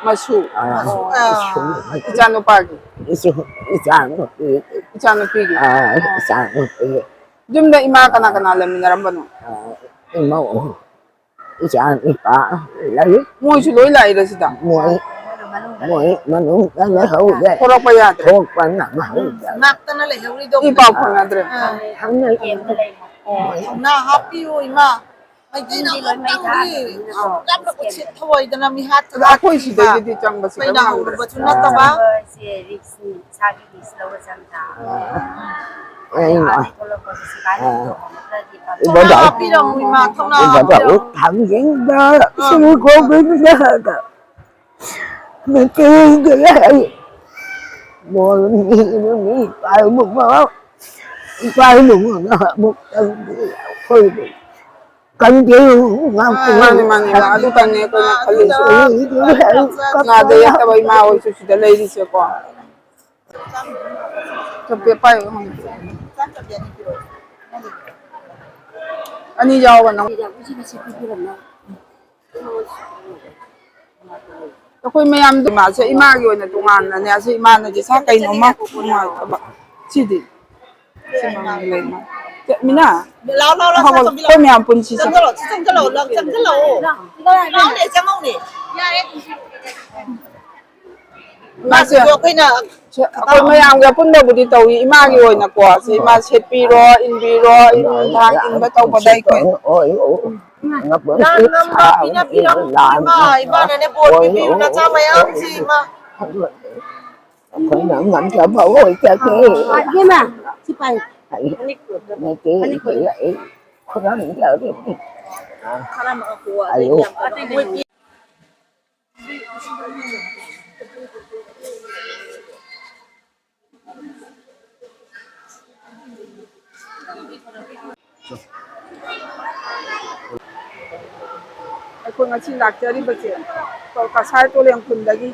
ꯃꯁꯨ꯫ ꯑꯥ, ꯑꯣ꯫ ꯏꯁꯨ꯫ ꯏꯆꯥ ꯅꯨꯄꯥꯒꯤ? ꯏꯁꯨ, ꯏꯆꯥ ꯅꯨꯄꯤ꯫ ꯏꯆꯥ ꯅꯨꯄꯤꯒꯤ? ꯑꯥ, ꯑꯣ꯫ ꯏꯆꯥ ꯅꯨꯄꯤ꯫ ꯌꯨꯝꯗ ꯏꯃꯥ ꯀꯅꯥ ꯀꯅꯥ ꯂꯩꯃꯤꯟꯅꯔꯝꯕꯅꯣ? ꯑꯥ, ꯏꯃꯧ, ꯏꯆꯥ ꯅꯨꯄꯥ ꯂꯩ꯫ ꯃꯣꯏꯁꯨ ꯂꯣꯏ ꯂꯥꯛꯏꯔꯣ ꯁꯤꯗ? ꯃꯣꯏ, ꯃꯣꯏ ꯃꯅꯨꯡꯗ ꯂꯩꯍꯧꯔꯦ꯫ ꯊꯣꯛꯂꯛꯄ ꯌꯥꯗ꯭ꯔꯦ? ꯊꯣꯛꯄ ꯉꯝꯍꯧꯗ꯭ꯔꯦ꯫ ꯉꯥꯛꯇꯅ ꯂꯩꯍꯧꯔꯤꯗꯣ꯫ ꯏ ꯄꯥꯎ ꯐꯥꯎꯅꯗ꯭ꯔꯦ? ꯑꯥ꯫ ꯐꯥꯎꯅꯩ꯫ ꯑꯣ꯫ ꯊꯧꯅꯥ ꯍꯥꯞꯄꯤꯌꯨ, ꯏꯃꯥ꯫ ꯃꯩꯇꯩꯅ ꯌꯨꯝꯗꯤ ꯂꯣꯏ ꯃꯩ ꯑꯃꯨꯛꯇꯪꯗꯤ ꯊꯥꯗꯕꯅꯤꯅ꯫ ꯌꯥꯝꯅ ꯎꯁꯤꯠ ꯊꯑꯣꯏꯗꯅ ꯃꯤꯍꯥꯠ ꯑꯗꯣ ꯑꯩꯈꯣꯏ ꯊꯥꯗꯣꯛꯈꯤꯕ ꯁꯤꯗꯩꯗꯗꯤ ꯆꯪꯕꯁꯦ ꯑꯩꯈꯣꯏꯅ ꯈꯔ ꯍꯧꯔꯨꯕꯁꯨ ꯅꯠꯇꯕ꯫ ꯆꯪꯕꯁꯦ ꯔꯤꯛꯁꯅꯤ, ꯏꯁꯥꯒꯤ ꯔꯤꯛꯁ ꯂꯧꯔ ꯆꯪ ꯇꯥꯕꯅꯤ꯫ ꯑꯥ꯫ ꯑꯗꯩ ꯑꯩꯅ ꯑꯥꯗꯩ ꯊꯣꯛꯂꯛꯄꯁꯨ ꯁꯤꯐꯥꯏ ꯑꯥ꯫ ꯀꯧꯊꯣꯛꯑ ꯑꯃꯨꯛꯇ꯭ꯔꯗꯤ ꯐꯝ ꯏꯕꯣꯗ ꯊꯧꯅꯥ ꯍꯥꯞꯄꯤꯔꯝꯃꯨ ꯏꯃꯥ, ꯊꯧꯅꯥ ꯏꯕꯣꯗ ꯍꯥꯞꯄꯤꯔꯝꯃꯨ꯫ ꯊꯥꯡꯖꯤꯡꯗ ꯑꯥ꯫ ꯁꯤꯡ ꯈꯣꯛꯄꯤꯕꯗ ꯃꯩꯇꯩꯗ ꯂꯩ꯫ ꯃꯣꯜ ꯃꯤ ꯃꯤ ꯄꯥꯏꯕ ꯄꯥꯏꯕ ꯑꯃꯨꯛ ꯇꯧꯗꯦ ꯑꯩꯈꯣꯏꯗꯤ꯫ ꯀꯟꯕꯤꯌꯨ, ꯉꯥꯛꯄꯤꯌꯨ꯫ ꯃꯥꯅꯤ, ꯃꯥꯅꯤ, ꯏꯃꯥ꯫ ꯑꯗꯨꯇꯪꯅꯦ ꯑꯩꯈꯣꯏꯅ ꯈꯜꯂꯤꯁꯦ꯫ ꯅꯥꯗ ꯌꯦꯛꯇꯕ ꯏꯃꯥ ꯍꯣꯏꯁꯨ ꯁꯤꯗ ꯂꯩꯔꯤꯁꯦꯀꯣ꯫ ꯆꯠꯄꯦ ꯄꯥꯏꯌꯨ ꯍꯪꯉꯨ꯫ ꯑꯅꯤ ꯌꯥꯎꯕ ꯅꯪ꯫ ꯑꯩꯈꯣꯏ ꯃꯌꯥꯝꯗꯤ ꯃꯥꯁꯦ ꯏꯃꯥꯒꯤ ꯑꯣꯏꯅ ꯇꯣꯉꯥꯟꯅꯅꯦ꯫ ꯑꯁꯤ ꯏꯃꯥꯅꯗꯤ ꯁꯥ ꯀꯩꯅꯣꯝꯃ ꯅꯨꯡꯉꯥꯏꯇꯕ꯫ ꯁꯤꯗꯤ꯫ ꯁꯤ ꯃꯥꯒꯤ ꯂꯩ ꯃꯥ꯫ ꯆꯠꯃꯤꯅ? ꯂꯥꯎ, ꯂꯥꯎ, ꯂꯥꯎ, ꯍꯧꯒꯠꯂꯣ꯫ ꯆꯪꯁꯤꯜꯂꯣ꯫ ꯑꯩꯈꯣꯏ ꯃꯌꯥꯝ ꯄꯨꯟꯁꯤ ꯆꯪꯁꯤꯜꯂꯣ, ꯆꯪꯁꯤꯜꯂꯣ, ꯂꯥꯎ, ꯆꯪꯁꯤꯜꯂꯣ꯫ ꯂꯥꯎꯅꯦ, ꯆꯪꯉꯧꯅꯦ꯫ ꯃꯥꯁꯦ ꯃꯥꯁꯦ ꯑꯩꯈꯣꯏꯅ ꯑꯩꯈꯣꯏ ꯃꯌꯥꯝꯒꯤ ꯑꯄꯨꯟꯕꯕꯨꯗꯤ ꯇꯧꯏ, ꯏꯃꯥꯒꯤ ꯑꯣꯏꯅꯀꯣ, ꯁꯤ ꯏꯃꯥ ꯁꯦꯠꯄꯤꯔꯣ, ꯏꯟꯕꯤꯔꯣ, ꯏꯟꯊꯥꯡ ꯏꯟꯕ ꯇꯧꯕꯗ ꯑꯩꯈꯣꯏ ꯂꯥꯟ ꯉꯝꯕ ꯄꯤꯅ ꯄꯤꯔꯝꯃꯣ, ꯏꯃꯥ, ꯏꯃꯥꯅꯅꯦ ꯕꯣꯔ ꯄꯤꯕꯤꯌꯨ, ꯅꯆꯥ ꯃꯌꯥꯝꯁꯤ, ꯏꯃꯥ꯫ ꯑꯩꯈꯣꯏꯅ ꯉꯝꯖꯕ ꯑꯣꯏꯖꯒꯦ꯫ ꯏꯕꯦꯝꯃ, ꯁꯤ ꯄꯥꯏꯌꯨ꯫ ꯃꯅꯤꯄꯨꯔꯗ ꯈꯨꯔꯨꯝꯖꯔꯤꯕꯅꯤ꯫ ꯈꯔ ꯑꯃ ꯀꯣ, ꯑꯗꯩ ꯑꯌꯣ꯫ ꯌꯥꯝ ꯀꯟꯅ ꯃꯣꯏ ꯑꯩꯈꯣꯏ ꯉꯁꯤ ꯂꯥꯛꯆꯔꯤꯕꯁꯦ ꯀꯁꯥꯔ ꯇꯣꯂꯦꯡ ꯈꯨꯟꯗꯒꯤ,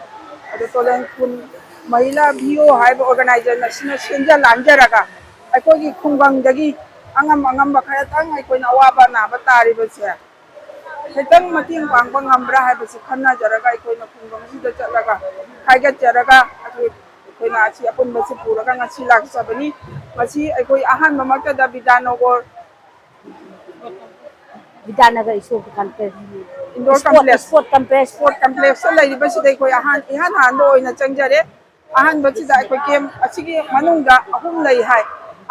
ꯑꯗꯣ ꯇꯣꯂꯦꯡ ꯈꯨꯟ ꯃꯍꯤꯂꯥ ꯚꯤ ꯑꯣ ꯍꯥꯏꯕ ꯑꯣꯔꯒꯅꯥꯏꯖꯦꯁꯟ ꯑꯁꯤꯅ ꯁꯤꯟꯖ ꯂꯥꯡꯖꯔꯒ ꯑꯩꯈꯣꯏꯒꯤ ꯈꯨꯡꯒꯪꯗꯒꯤ ꯑꯉꯝ ꯑꯉꯝꯕ ꯈꯔꯇꯪ ꯑꯩꯈꯣꯏꯅ ꯑꯋꯥꯕ ꯑꯅꯥꯕ ꯇꯥꯔꯤꯕꯁꯦ ꯈꯤꯇꯪ ꯃꯇꯦꯡ ꯄꯥꯡꯕ ꯉꯝꯕ꯭ꯔꯥ ꯍꯥꯏꯕꯁꯤ ꯈꯟꯅꯖꯔꯒ ꯑꯩꯈꯣꯏꯅ ꯈꯨꯡꯒꯪꯁꯤꯗ ꯆꯠꯂꯒ ꯍꯥꯏꯒꯠꯆꯔꯒ ꯑꯗꯨ ꯑꯩꯈꯣꯏꯅ ꯑꯁꯤ ꯑꯄꯨꯟꯕꯁꯤ ꯄꯨꯔꯒ ꯉꯁꯤ ꯂꯥꯛꯆꯕꯅꯤ꯫ ꯃꯁꯤ ꯑꯩꯈꯣꯏ ꯑꯍꯥꯟꯕꯃꯛꯇꯗ Bidyanagar Bidyanagar sport complex, indoor sport, complex, sport complex, sport ꯀꯝꯄ꯭ꯂꯦꯛꯁꯇ ꯂꯩꯔꯤꯕꯁꯤꯗ ꯑꯩꯈꯣꯏ ꯑꯍꯥꯟ, ꯏꯍꯥꯟ ꯍꯥꯟꯕ ꯑꯣꯏꯅ ꯆꯪꯖꯔꯦ꯫ ꯑꯍꯥꯟꯕꯁꯤꯗ ꯑꯩꯈꯣꯏ ꯀꯦꯝ ꯑꯁꯤꯒꯤ ꯃꯅꯨꯡꯗ ꯑꯍꯨꯝ ꯂꯩ ꯍꯥꯏ꯫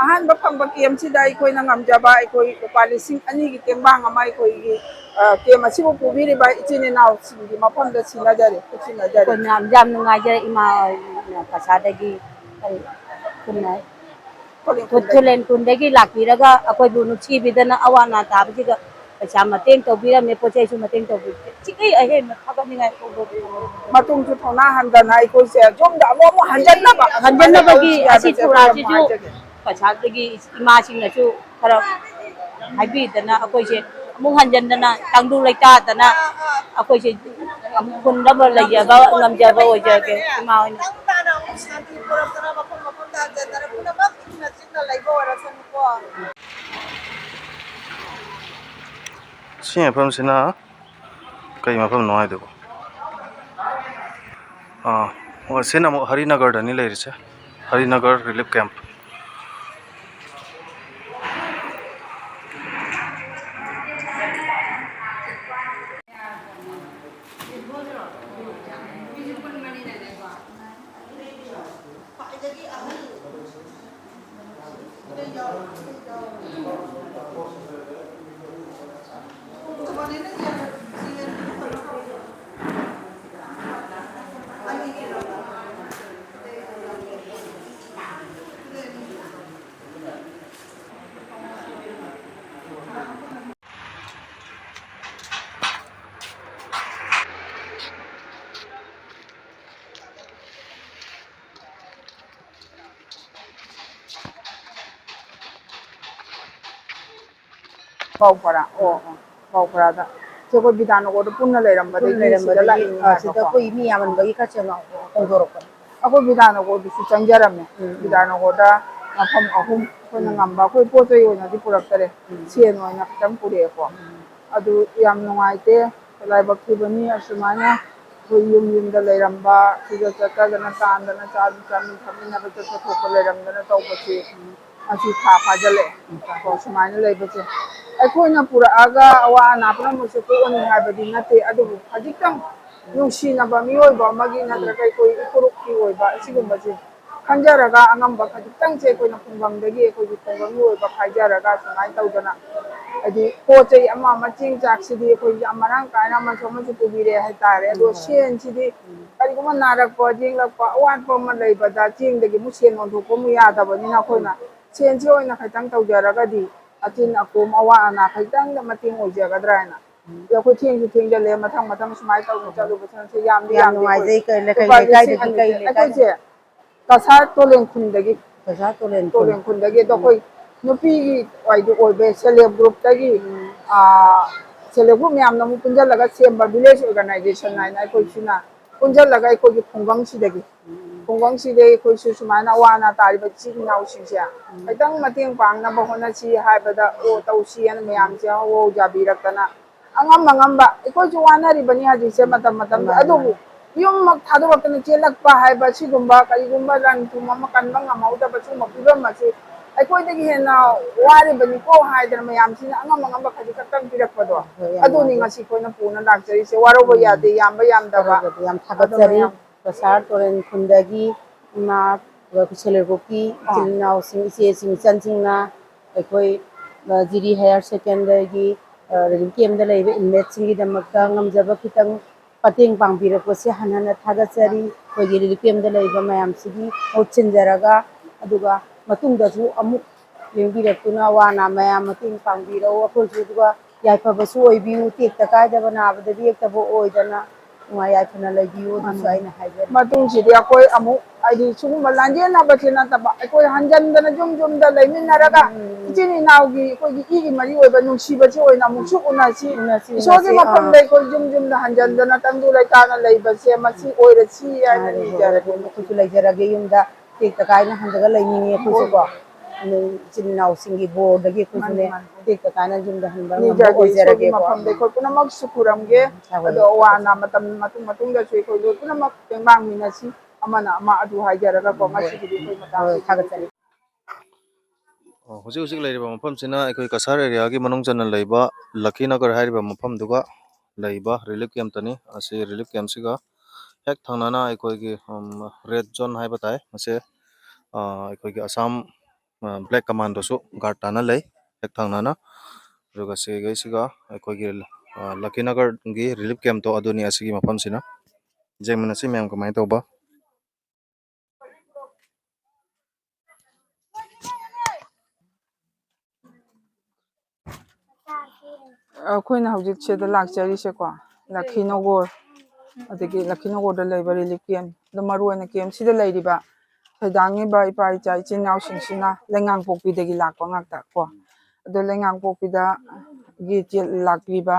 ꯑꯍꯥꯟꯕ ꯐꯪꯕ ꯀꯦꯝꯁꯤꯗ ꯑꯩꯈꯣꯏꯅ ꯉꯝꯖꯕ ꯑꯩꯈꯣꯏ ꯂꯨꯄꯥ ꯂꯤꯁꯤꯡ ꯑꯅꯤꯒꯤ ꯇꯦꯡꯕꯥꯡ ꯑꯃ ꯑꯩꯈꯣꯏꯒꯤ, ꯑ, ꯀꯦꯝ ꯑꯁꯤꯕꯨ ꯄꯨꯕꯤꯔꯤꯕ ꯏꯆꯤꯟ ꯏꯅꯥꯎꯁꯤꯡꯒꯤ ꯃꯐꯝꯗ ꯁꯤꯟꯅꯖꯔꯤ, ꯈꯨꯠꯁꯤꯟꯅꯖꯔꯤ꯫ ꯑꯩꯈꯣꯏ ꯃꯌꯥꯝ ꯌꯥꯝ ꯅꯨꯡꯉꯥꯏꯖꯔꯦ꯫ ꯏꯃꯥ ꯀꯁꯥꯗꯒꯤ, ꯑꯩ ꯈꯨꯟꯅꯥꯏ ꯈꯨꯂꯦꯟ ꯈꯨꯟꯗꯒꯤ꯫ ꯈꯨꯂꯦꯟ ꯈꯨꯟꯗꯒꯤ ꯂꯥꯛꯄꯤꯔꯒ ꯑꯩꯈꯣꯏꯕꯨ ꯅꯨꯡꯁꯤꯕꯤꯗꯅ ꯑꯋꯥ ꯑꯅꯥ ꯇꯥꯕꯁꯤꯗ ꯄꯩꯁꯥ ꯃꯇꯦꯡ ꯇꯧꯕꯤꯔꯝꯃꯦ, ꯄꯣꯠ ꯆꯩꯁꯨ ꯃꯇꯦꯡ ꯇꯧꯕꯤꯔꯝꯃꯦ꯫ ꯁꯤꯒꯤ ꯑꯍꯦꯟꯕ ꯊꯥꯒꯠꯅꯤꯡꯉꯥꯏ ꯐꯣꯡꯗꯣꯛꯆꯔꯤ꯫ ꯃꯇꯨꯡꯁꯨ ꯊꯧꯅꯥ ꯍꯟꯗꯅ ꯑꯩꯈꯣꯏꯁꯦ ꯌꯨꯝꯗ ꯑꯃꯨꯛ ꯑꯃꯨꯛ ꯍꯟꯖꯟꯅꯕ ꯍꯟꯖꯟꯅꯕꯒꯤ ꯁꯨꯃꯥꯏꯅ ꯑꯁꯤ ꯇꯧꯁꯤ ꯍꯥꯏꯕꯁꯦ ꯑꯩꯈꯣꯏ ꯌꯥꯝ ꯊꯧꯔꯥꯁꯤꯁꯨ ꯅꯨꯡꯉꯥꯏꯖꯗꯦ꯫ ꯄꯩꯁꯥꯗꯒꯤ ꯏꯃꯥꯁꯤꯡꯅꯁꯨ ꯈꯔ ꯍꯥꯏꯕꯤꯗꯅ ꯑꯩꯈꯣꯏꯁꯦ ꯑꯃꯨꯛ ꯍꯟꯖꯟꯗꯅ ꯇꯪꯗꯨ ꯂꯩꯇꯥꯗꯅ ꯑꯩꯈꯣꯏꯁꯦ ꯑꯃꯨꯛ ꯍꯨꯟꯅꯕ ꯂꯩꯖꯕ ꯉꯝꯖꯕ ꯑꯣꯏꯖꯒꯦ ꯏꯃꯥ ꯍꯣꯏꯅ꯫ ꯁꯤ ꯃꯐꯝꯁꯤꯅ ꯀꯩ ꯃꯐꯝꯅꯣ ꯍꯥꯏꯗꯨꯕꯨ? ꯑꯥ, ꯑꯣ, ꯁꯤꯅ ꯑꯃꯨꯛ ꯍꯔꯤꯅꯒꯔꯗꯅꯤ ꯂꯩꯔꯤꯁꯦ, ꯍꯔꯤꯅꯒꯔ ꯔꯤꯂꯤꯐ ꯀꯦꯝꯞ꯫ ꯄꯥꯎ ꯄꯔꯥ꯫ ꯑꯣ, ꯑꯣ꯫ ꯄꯥꯎ ꯄꯔꯥꯗ꯫ ꯁꯤ ꯑꯩꯈꯣꯏ ꯕꯤꯗ꯭ꯌꯥꯅꯒꯔꯗ ꯄꯨꯟꯅ ꯂꯩꯔꯝꯕꯗꯒꯤ ꯄꯨꯟꯅ ꯂꯩꯔꯝꯕꯗꯒꯤ, ꯁꯤꯗ ꯂꯥꯛꯏꯅꯤ ꯑ, ꯁꯤꯗ ꯍꯥꯏꯕꯀꯣ꯫ ꯑꯩꯈꯣꯏ ꯃꯤ ꯌꯥꯝꯃꯟꯕꯒꯤ ꯈꯔ ꯆꯦꯡꯉꯥꯎ ꯍꯣꯡꯗꯣꯔꯛꯄꯅꯤ꯫ ꯑꯩꯈꯣꯏ ꯕꯤꯗ꯭ꯌꯥꯅꯒꯔꯗꯁꯨ ꯆꯪꯖꯔꯝꯃꯦ꯫ ꯎꯝ, ꯎꯝ꯫ ꯕꯤꯗ꯭ꯌꯥꯅꯒꯔꯗ ꯃꯐꯝ ꯑꯍꯨꯝ ꯑꯩꯈꯣꯏꯅ ꯎꯝ꯫ ꯉꯝꯕ꯫ ꯑꯩꯈꯣꯏ ꯄꯣꯠ ꯆꯩ ꯑꯣꯏꯅꯗꯤ ꯄꯨꯔꯛꯇꯔꯦ꯫ ꯎꯝ꯫ ꯁꯦꯟ ꯑꯣꯏꯅ ꯈꯤꯇꯪ ꯄꯨꯔꯛꯑꯦꯀꯣ꯫ ꯎꯝ꯫ ꯑꯗꯨ ꯌꯥꯝ ꯅꯨꯡꯉꯥꯏꯇꯦ꯫ ꯂꯥꯏꯕꯛ ꯊꯤꯕꯅꯤ ꯑꯁꯨꯃꯥꯏꯅ ꯑꯩꯈꯣꯏ ꯌꯨꯝ ꯌꯨꯝꯗ ꯂꯩꯔꯝꯕ, ꯁꯤꯗ ꯆꯠꯇꯗꯅ ꯇꯥꯟꯗꯅ ꯆꯥ ꯆꯥꯃꯤꯟ ꯊꯛꯃꯤꯟꯅꯕ ꯆꯠꯄ ꯊꯣꯛꯄ ꯂꯩꯔꯝꯗꯅ ꯇꯧꯕꯁꯤ ꯉꯁꯤ ꯊꯥ ꯐꯥꯖꯤꯜꯂꯛꯑꯦ꯫ ꯀꯣ, ꯁꯨꯃꯥꯏꯅ ꯂꯩꯕꯁꯦ ꯑꯩꯈꯣꯏꯅ ꯄꯨꯔꯛꯑꯒ ꯑꯋꯥ ꯑꯅꯥ ꯄꯨꯝꯅꯃꯛꯁꯦ ꯀꯣꯛꯑꯅꯤ ꯍꯥꯏꯕꯗꯤ ꯅꯠꯇꯦ, ꯑꯗꯨꯕꯨ ꯈꯖꯤꯛꯇꯪ ꯅꯨꯡꯁꯤꯅꯕ ꯃꯤꯑꯣꯏꯕ ꯑꯃꯒꯤ ꯅꯠꯇ꯭ꯔꯒ ꯑꯩꯈꯣꯏ ꯏꯄꯨꯔꯨꯞꯀꯤ ꯑꯣꯏꯕ ꯑꯁꯤꯒꯨꯝꯕꯁꯦ ꯈꯟꯖꯔꯒ ꯑꯉꯝꯕ ꯈꯖꯤꯛꯇꯪꯁꯦ ꯑꯩꯈꯣꯏꯅ ꯈꯨꯡꯒꯪꯗꯒꯤ ꯑꯩꯈꯣꯏꯒꯤ ꯈꯨꯡꯒꯪꯒꯤ ꯑꯣꯏꯕ ꯈꯥꯏꯖꯔꯒ ꯁꯨꯃꯥꯏꯅ ꯇꯧꯗꯅ ꯍꯥꯏꯗꯤ ꯄꯣꯠ ꯆꯩ ꯑꯃ ꯑꯃ ꯆꯦꯡ ꯆꯥꯛꯁꯤꯗꯤ ꯑꯩꯈꯣꯏ ꯌꯥꯝ ꯃꯔꯥꯡ ꯀꯥꯏꯅ ꯑꯃꯁꯨ ꯑꯃꯁꯨ ꯄꯨꯕꯤꯔꯦ ꯍꯥꯏꯇꯥꯔꯦ꯫ ꯑꯗꯣ ꯎꯝ꯫ ꯁꯦꯟꯁꯤꯗꯤ ꯀꯔꯤꯒꯨꯝꯕ ꯅꯥꯔꯛꯄ ꯌꯦꯛꯂꯛꯄ ꯑꯋꯥꯠꯄ ꯑꯃ ꯂꯩꯕꯗ ꯆꯦꯡꯗꯒꯤ ꯑꯃꯨꯛ ꯁꯦꯟ ꯑꯣꯟꯊꯣꯛꯄ ꯑꯃꯨꯛ ꯌꯥꯗꯕꯅꯤꯅ ꯑꯩꯈꯣꯏꯅ ꯁꯦꯟꯁꯤ ꯑꯣꯏꯅ ꯈꯤꯇꯪ ꯇꯧꯖꯔꯒꯗꯤ ꯑꯆꯤꯟ ꯑꯀꯣꯝ ꯑꯋꯥ ꯑꯅꯥ ꯈꯤꯇꯪꯗ ꯃꯇꯦꯡ ꯑꯣꯏꯖꯒꯗ꯭ꯔꯥ ꯍꯥꯏꯅ꯫ ꯑꯗꯣ ꯑꯩꯈꯣꯏ ꯊꯦꯡꯁꯨ ꯊꯦꯡꯖꯜꯂꯦ, ꯃꯊꯪ ꯃꯊꯪ ꯁꯨꯃꯥꯏꯅ ꯇꯧꯗꯅ ꯆꯠꯂꯨꯕꯁꯤꯅ ꯁꯤ ꯌꯥꯝꯗꯤ ꯌꯥꯝ ꯌꯥꯝꯗꯦ ꯑꯩꯈꯣꯏ ꯅꯨꯡꯉꯥꯏꯖꯩ꯫ ꯀꯩ ꯂꯩꯀꯥꯏ, ꯂꯨꯄꯥ ꯂꯤꯁꯤꯡ ꯂꯩꯀꯥꯏꯗꯒꯤ ꯑꯅꯤ ꯀꯩ ꯂꯩꯀꯥꯏꯗ? ꯑꯩꯈꯣꯏꯁꯦ ꯀꯁꯥꯔ ꯇꯣꯂꯦꯟ ꯈꯨꯟꯗꯒꯤ꯫ ꯀꯁꯥꯔ ꯇꯣꯂꯦꯟ ꯈꯨꯟ꯫ ꯇꯣꯂꯦꯟ ꯈꯨꯟꯗꯒꯤ꯫ ꯑꯗꯣ ꯎꯝ꯫ ꯑꯩꯈꯣꯏ ꯅꯨꯄꯤꯒꯤ ꯑꯣꯏꯗꯤ ꯑꯣꯏꯕ self help groupꯇꯒꯤ, ꯎꯝ꯫ ꯑꯥ, self help group ꯃꯌꯥꯝꯅ ꯑꯃꯨꯛ ꯄꯨꯟꯁꯤꯜꯂꯒ ꯁꯦꯝꯕ village organization ꯍꯥꯏꯅ ꯑꯩꯈꯣꯏ ꯁꯤꯅ ꯄꯨꯟꯁꯤꯜꯂꯒ ꯑꯩꯈꯣꯏꯒꯤ ꯈꯨꯡꯒꯪꯁꯤꯗꯒꯤ, ꯎꯝ꯫ ꯈꯨꯡꯒꯪꯁꯤꯗꯒꯤ ꯑꯩꯈꯣꯏꯁꯨ ꯁꯨꯃꯥꯏꯅ ꯑꯋꯥ ꯑꯅꯥ ꯇꯥꯔꯤꯕ ꯏꯆꯤꯜ ꯏꯅꯥꯎꯁꯤꯡꯁꯦ ꯎꯝ꯫ ꯈꯤꯇꯪ ꯃꯇꯦꯡ ꯄꯥꯡꯅꯕ ꯍꯣꯠꯅꯁꯤ ꯍꯥꯏꯕꯗ, ꯑꯣ, ꯇꯧꯁꯤ ꯍꯥꯏꯅ ꯃꯌꯥꯝꯁꯦ ꯍꯧ ꯍꯧ ꯌꯥꯕꯤꯔꯛꯇꯅ ꯑꯉꯝ ꯑꯉꯝꯕ ꯑꯩꯈꯣꯏꯁꯨ ꯋꯥꯅꯔꯤꯕꯅꯤ ꯍꯧꯖꯤꯛꯁꯦ ꯃꯇꯝ ꯃꯇꯝꯒꯤ꯫ ꯃꯥꯅꯤ, ꯑꯗꯨꯕꯨ ꯃꯥꯅꯤ꯫ ꯌꯨꯝꯃꯛ ꯊꯥꯗꯣꯔꯛꯇꯅ ꯆꯦꯜꯂꯛꯄ ꯍꯥꯏꯕ ꯁꯤꯒꯨꯝꯕ ꯀꯔꯤꯒꯨꯝꯕ ꯂꯟ ꯊꯨꯝ ꯑꯃ ꯀꯟꯕ ꯉꯝꯍꯧꯗꯕ ꯁꯤꯒꯨꯝꯕ ꯐꯤꯕꯝ ꯑꯁꯤ ꯑꯩꯈꯣꯏꯗꯒꯤ ꯍꯦꯟꯅ ꯋꯥꯔꯤꯕꯅꯤꯀꯣ ꯍꯥꯏꯗꯅ ꯃꯌꯥꯝꯁꯤꯅ ꯑꯉꯝ ꯑꯉꯝꯕ ꯈꯖꯤꯛ ꯈꯛꯇꯪ ꯄꯤꯔꯛꯄꯗꯣ꯫ ꯍꯣꯏ, ꯌꯥꯝ ꯑꯗꯨꯅꯤ ꯅꯨꯡꯉꯥꯏꯖꯩ꯫ ꯉꯁꯤ ꯑꯩꯈꯣꯏꯅ ꯄꯨꯅ ꯂꯥꯛꯆꯔꯤꯁꯦ꯫ ꯋꯥꯔꯧꯕ ꯎꯝ꯫ ꯌꯥꯗꯦ, ꯌꯥꯝꯕ ꯌꯥꯝꯗꯕ꯫ ꯋꯥꯔꯧꯕꯗꯤ ꯌꯥꯝ ꯑꯗꯨ ꯊꯥꯒꯠꯆꯔꯤ꯫ ꯃꯌꯥꯝ ꯀꯁꯥꯔ ꯇꯣꯔꯦꯟ ꯈꯨꯟꯗꯒꯤ ꯏꯃꯥ ꯑꯗꯨꯒ ꯑꯩꯈꯣꯏ ꯁꯦꯜꯐ ꯍꯦꯜꯞ ꯒ꯭ꯔꯨꯞꯀꯤ ꯏꯆꯤꯜ ꯏꯅꯥꯎꯁꯤꯡ, ꯏꯆꯦꯁꯤꯡ, ꯏꯆꯟꯁꯤꯡꯅ ꯑꯩꯈꯣꯏ, ꯑ, ꯖꯤꯔꯤ ꯍꯥꯌꯔ ꯁꯦꯀꯦꯟꯗꯔꯤꯒꯤ, ꯑ, ꯔꯤꯂꯤꯐ ꯀꯦꯝꯞꯇ ꯂꯩꯕ ꯏꯟꯃꯦꯠꯁꯤꯡꯒꯤꯗꯃꯛꯇ ꯉꯝꯖꯕ ꯈꯤꯇꯪ ꯃꯇꯦꯡ ꯄꯥꯡꯕꯤꯔꯛꯄꯁꯦ ꯍꯟꯅ ꯍꯟꯅ ꯊꯥꯒꯠꯆꯔꯤ꯫ ꯑꯩꯈꯣꯏꯒꯤ ꯔꯤꯂꯤꯐ ꯀꯦꯝꯞꯇ ꯂꯩꯕ ꯃꯌꯥꯝꯁꯤꯒꯤ ꯃꯍꯨꯠ ꯁꯤꯟꯖꯔꯒ, ꯑꯗꯨꯒ ꯃꯇꯨꯡꯗꯁꯨ ꯑꯃꯨꯛ ꯂꯦꯡꯕꯤꯔꯛꯇꯨꯅ ꯑꯋꯥ ꯑꯅꯥ ꯃꯌꯥꯝ ꯃꯇꯦꯡ ꯄꯥꯡꯕꯤꯔꯛꯎ꯫ ꯑꯩꯈꯣꯏꯁꯨ ꯑꯗꯨꯒ ꯌꯥꯏꯐꯕꯁꯨ ꯑꯣꯏꯕꯤꯌꯨ, ꯇꯦꯛꯇ ꯀꯥꯏꯗꯕ, ꯅꯥꯕꯗ ꯌꯦꯛꯇꯕ ꯑꯣꯏꯗꯅ ꯅꯨꯡꯉꯥꯏ ꯌꯥꯏꯐꯅ ꯂꯩꯕꯤꯌꯨ꯫ ꯑꯗꯨꯁꯨ ꯎꯝ꯫ ꯑꯩꯅ ꯍꯥꯏꯖꯔꯤ꯫ ꯃꯇꯨꯡꯁꯤꯗꯤ ꯑꯩꯈꯣꯏ ꯑꯃꯨꯛ ꯍꯥꯏꯗꯤ ꯁꯤꯒꯨꯝꯕ ꯂꯥꯟꯖꯦꯟꯅꯕꯁꯦ ꯅꯠꯇꯕ, ꯑꯩꯈꯣꯏ ꯍꯟꯖꯟꯗꯅ ꯌꯨꯝ ꯌꯨꯝꯗ ꯂꯩꯃꯤꯟꯅꯔꯒ ꯎꯝ꯫ ꯏꯆꯤꯟ ꯏꯅꯥꯎꯒꯤ ꯑꯩꯈꯣꯏꯒꯤ ꯏꯒꯤ ꯃꯔꯤ ꯑꯣꯏꯕ ꯅꯨꯡꯁꯤꯕꯁꯤ ꯑꯣꯏꯅ ꯑꯃꯨꯛꯁꯨ ꯎꯅꯁꯤ꯫ ꯎꯅꯁꯤ, ꯏꯁꯣꯔꯒꯤ ꯎꯅꯁꯤ, ꯃꯐꯝꯗ ꯑꯥ꯫ ꯑꯩꯈꯣꯏ ꯌꯨꯝ ꯌꯨꯝꯗ ꯍꯟꯖꯟꯗꯅ ꯇꯪꯗꯨ ꯂꯩꯇꯥꯅ ꯂꯩꯕꯁꯦ ꯃꯁꯤ ꯑꯣꯏꯔꯁꯤ ꯍꯥꯏꯅ ꯃꯥꯅꯤ, ꯅꯤꯖꯔꯒꯦ꯫ ꯑꯩꯈꯣꯏꯁꯨ ꯂꯩꯖꯔꯒꯦ ꯌꯨꯝꯗ꯫ ꯇꯦꯛꯇ ꯀꯥꯏꯅ ꯍꯟꯖꯒ ꯂꯩꯅꯤꯡꯉꯤ ꯑꯩꯈꯣꯏꯁꯨꯀꯣ꯫ ꯍꯣꯏ꯫ ꯑꯗꯨ ꯏꯆꯤꯟ ꯏꯅꯥꯎꯁꯤꯡꯒꯤ ꯕꯣꯔꯗꯒꯤ ꯑꯩꯈꯣꯏꯁꯨꯅꯦ, ꯃꯥꯅꯤ, ꯃꯥꯅꯤ꯫ ꯇꯦꯛꯇ ꯀꯥꯏꯅ ꯌꯨꯝꯗ ꯍꯟꯕ ꯉꯝꯕ ꯅꯤꯖꯒꯦ, ꯏꯁꯣꯔꯒꯤ ꯑꯣꯏꯖꯔꯒꯦꯀꯣ꯫ ꯃꯐꯝꯗ ꯑꯩꯈꯣꯏ ꯄꯨꯝꯅꯃꯛꯁꯨ ꯈꯨꯔꯝꯒꯦ꯫ ꯎꯝ, ꯍꯣꯏ, ꯑꯗꯣ ꯍꯣꯏ, ꯑꯋꯥ ꯍꯣꯏ꯫ ꯑꯅꯥ ꯃꯇꯝ ꯃꯇꯨꯡ ꯃꯇꯨꯡꯗꯁꯨ ꯑꯩꯈꯣꯏ ꯂꯣꯏ ꯄꯨꯝꯅꯃꯛ ꯇꯦꯡꯕꯥꯡꯃꯤꯟꯅꯁꯤ꯫ ꯑꯃꯅ ꯑꯃ ꯑꯗꯨ ꯍꯥꯏꯖꯔꯒꯀꯣ, ꯍꯣꯏ, ꯉꯁꯤꯒꯤꯗꯤ ꯑꯩꯈꯣꯏ ꯃꯇꯥꯡ ꯍꯣꯏ, ꯊꯥꯒꯠꯆꯔꯤ꯫ ꯑꯣ, ꯍꯧꯖꯤꯛ ꯍꯧꯖꯤꯛ ꯂꯩꯔꯤꯕ ꯃꯐꯝꯁꯤꯅ ꯑꯩꯈꯣꯏ ꯀꯁꯥꯔ ꯑꯦꯔꯤꯌꯥꯒꯤ ꯃꯅꯨꯡ ꯆꯟꯅ ꯂꯩꯕ ꯂꯛꯈꯤꯅꯒꯔ ꯍꯥꯏꯔꯤꯕ ꯃꯐꯝꯗꯨꯒ ꯂꯩꯕ ꯔꯤꯂꯤꯐ ꯀꯦꯝꯞꯇꯅꯤ꯫ ꯑꯁꯤ ꯔꯤꯂꯤꯐ ꯀꯦꯝꯞꯁꯤꯒ ꯍꯦꯛ ꯊꯪꯅꯅ ꯑꯩꯈꯣꯏꯒꯤ, ꯎꯝ, ꯔꯦꯗ ꯖꯣꯟ ꯍꯥꯏꯕ ꯇꯥꯏ꯫ ꯃꯁꯤ, ꯑ, ꯑꯩꯈꯣꯏꯒꯤ ꯑꯁꯥꯝ, ꯑ, ꯕ꯭ꯂꯦꯛ ꯀꯃꯥꯟꯗꯣꯁꯨ ꯒꯥꯔꯗ ꯇꯥꯅ ꯂꯩ ꯍꯦꯛ ꯊꯪꯅꯅ꯫ ꯑꯗꯨꯒ ꯁꯤꯒꯩꯁꯤꯒ ꯑꯩꯈꯣꯏꯒꯤ, ꯑ, ꯂꯛꯈꯤꯅꯒꯔꯒꯤ ꯔꯤꯂꯤꯐ ꯀꯦꯝꯞꯇꯣ ꯑꯗꯨꯅꯤ ꯑꯁꯤꯒꯤ ꯃꯐꯝꯁꯤꯅ꯫ ꯌꯦꯡꯃꯤꯟꯅꯁꯤ ꯃꯌꯥꯝ ꯀꯃꯥꯏꯅ ꯇꯧꯕ꯫ ꯑꯩꯈꯣꯏꯅ ꯍꯧꯖꯤꯛ ꯁꯤꯗ ꯂꯥꯛꯆꯔꯤꯁꯦꯀꯣ, ꯂꯛꯈꯤꯅꯣꯒꯣꯔ, ꯑꯗꯒꯤ ꯂꯛꯈꯤꯅꯣꯒꯣꯔꯗ ꯂꯩꯕ ꯔꯤꯂꯤꯐ ꯀꯦꯝꯞ, ꯑꯗꯣ ꯃꯔꯨ ꯑꯣꯏꯅ ꯀꯦꯝꯞꯁꯤꯗ ꯂꯩꯔꯤꯕ ꯁꯩꯗꯥꯡꯉꯤꯕ ꯏꯄꯥ ꯏꯆꯥ ꯏꯆꯤꯟ ꯏꯅꯥꯎꯁꯤꯡꯁꯤꯅ ꯂꯩꯉꯥꯡꯄꯣꯛꯄꯤꯗꯒꯤ ꯂꯥꯛꯄ ꯉꯥꯛꯇ ꯀꯣ꯫ ꯑꯗꯣ ꯂꯩꯉꯥꯡꯄꯣꯛꯄꯤꯗꯒꯤ ꯆꯦ-, ꯂꯥꯛꯄꯤꯕ,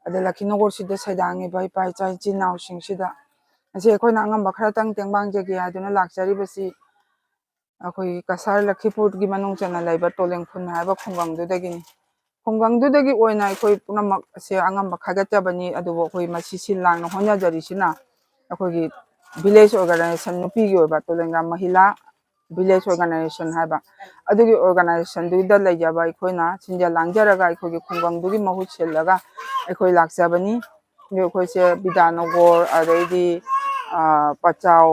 ꯑꯗ ꯂꯛꯈꯤꯅꯣꯒꯣꯔꯁꯤꯗ ꯁꯩꯗꯥꯡꯉꯤꯕ ꯏꯄꯥ ꯏꯆꯥ ꯏꯆꯤꯟ ꯏꯅꯥꯎꯁꯤꯡꯁꯤꯗ ꯉꯁꯤ ꯑꯩꯈꯣꯏꯅ ꯑꯉꯝꯕ ꯈꯔꯇꯪ ꯇꯦꯡꯕꯥꯡꯖꯒꯦ ꯍꯥꯏꯗꯨꯅ ꯂꯥꯛꯆꯔꯤꯕꯁꯤ ꯑꯩꯈꯣꯏꯒꯤ ꯀꯁꯥꯔ ꯂꯈꯤꯄꯨꯔꯒꯤ ꯃꯅꯨꯡ ꯆꯟꯅ ꯂꯩꯕ ꯇꯣꯂꯦꯡ ꯈꯨꯟ ꯍꯥꯏꯕ ꯈꯨꯡꯒꯪꯗꯨꯗꯒꯤꯅꯤ꯫ ꯈꯨꯡꯒꯪꯗꯨꯗꯒꯤ ꯑꯣꯏꯅ ꯑꯩꯈꯣꯏ ꯄꯨꯝꯅꯃꯛ ꯑꯁꯦ ꯑꯉꯝꯕ ꯈꯥꯏꯒꯠꯆꯕꯅꯤ, ꯑꯗꯨꯕꯨ ꯑꯩꯈꯣꯏ ꯃꯁꯤ ꯁꯤꯜ ꯂꯥꯡꯅ ꯍꯣꯠꯅꯖꯔꯤꯁꯤꯅ ꯑꯩꯈꯣꯏꯒꯤ ꯚꯤꯂꯦꯖ ꯑꯣꯔꯒꯅꯥꯏꯖꯦꯁꯟ, ꯅꯨꯄꯤꯒꯤ ꯑꯣꯏꯕ ꯇꯣꯂꯦꯡꯒꯥꯝ ꯃꯍꯤꯂꯥ ꯚꯤꯂꯦꯖ ꯑꯣꯔꯒꯅꯥꯏꯖꯦꯁꯟ ꯍꯥꯏꯕ, ꯑꯗꯨꯒꯤ ꯑꯣꯔꯒꯅꯥꯏꯖꯦꯁꯟꯗꯨꯗ ꯂꯩꯖꯕ ꯑꯩꯈꯣꯏꯅ ꯁꯤꯟꯖ ꯂꯥꯡꯖꯔꯒ ꯑꯩꯈꯣꯏꯒꯤ ꯈꯨꯡꯒꯪꯗꯨꯒꯤ ꯃꯍꯨꯠ ꯁꯤꯜꯂꯒ ꯑꯩꯈꯣꯏ ꯂꯥꯛꯆꯕꯅꯤ꯫ ꯑꯗꯨ ꯑꯩꯈꯣꯏꯁꯦ ꯕꯤꯗ꯭ꯌꯥꯅꯒꯔ, ꯑꯗꯩꯗꯤ, ꯑ, ꯄꯆꯥꯎ,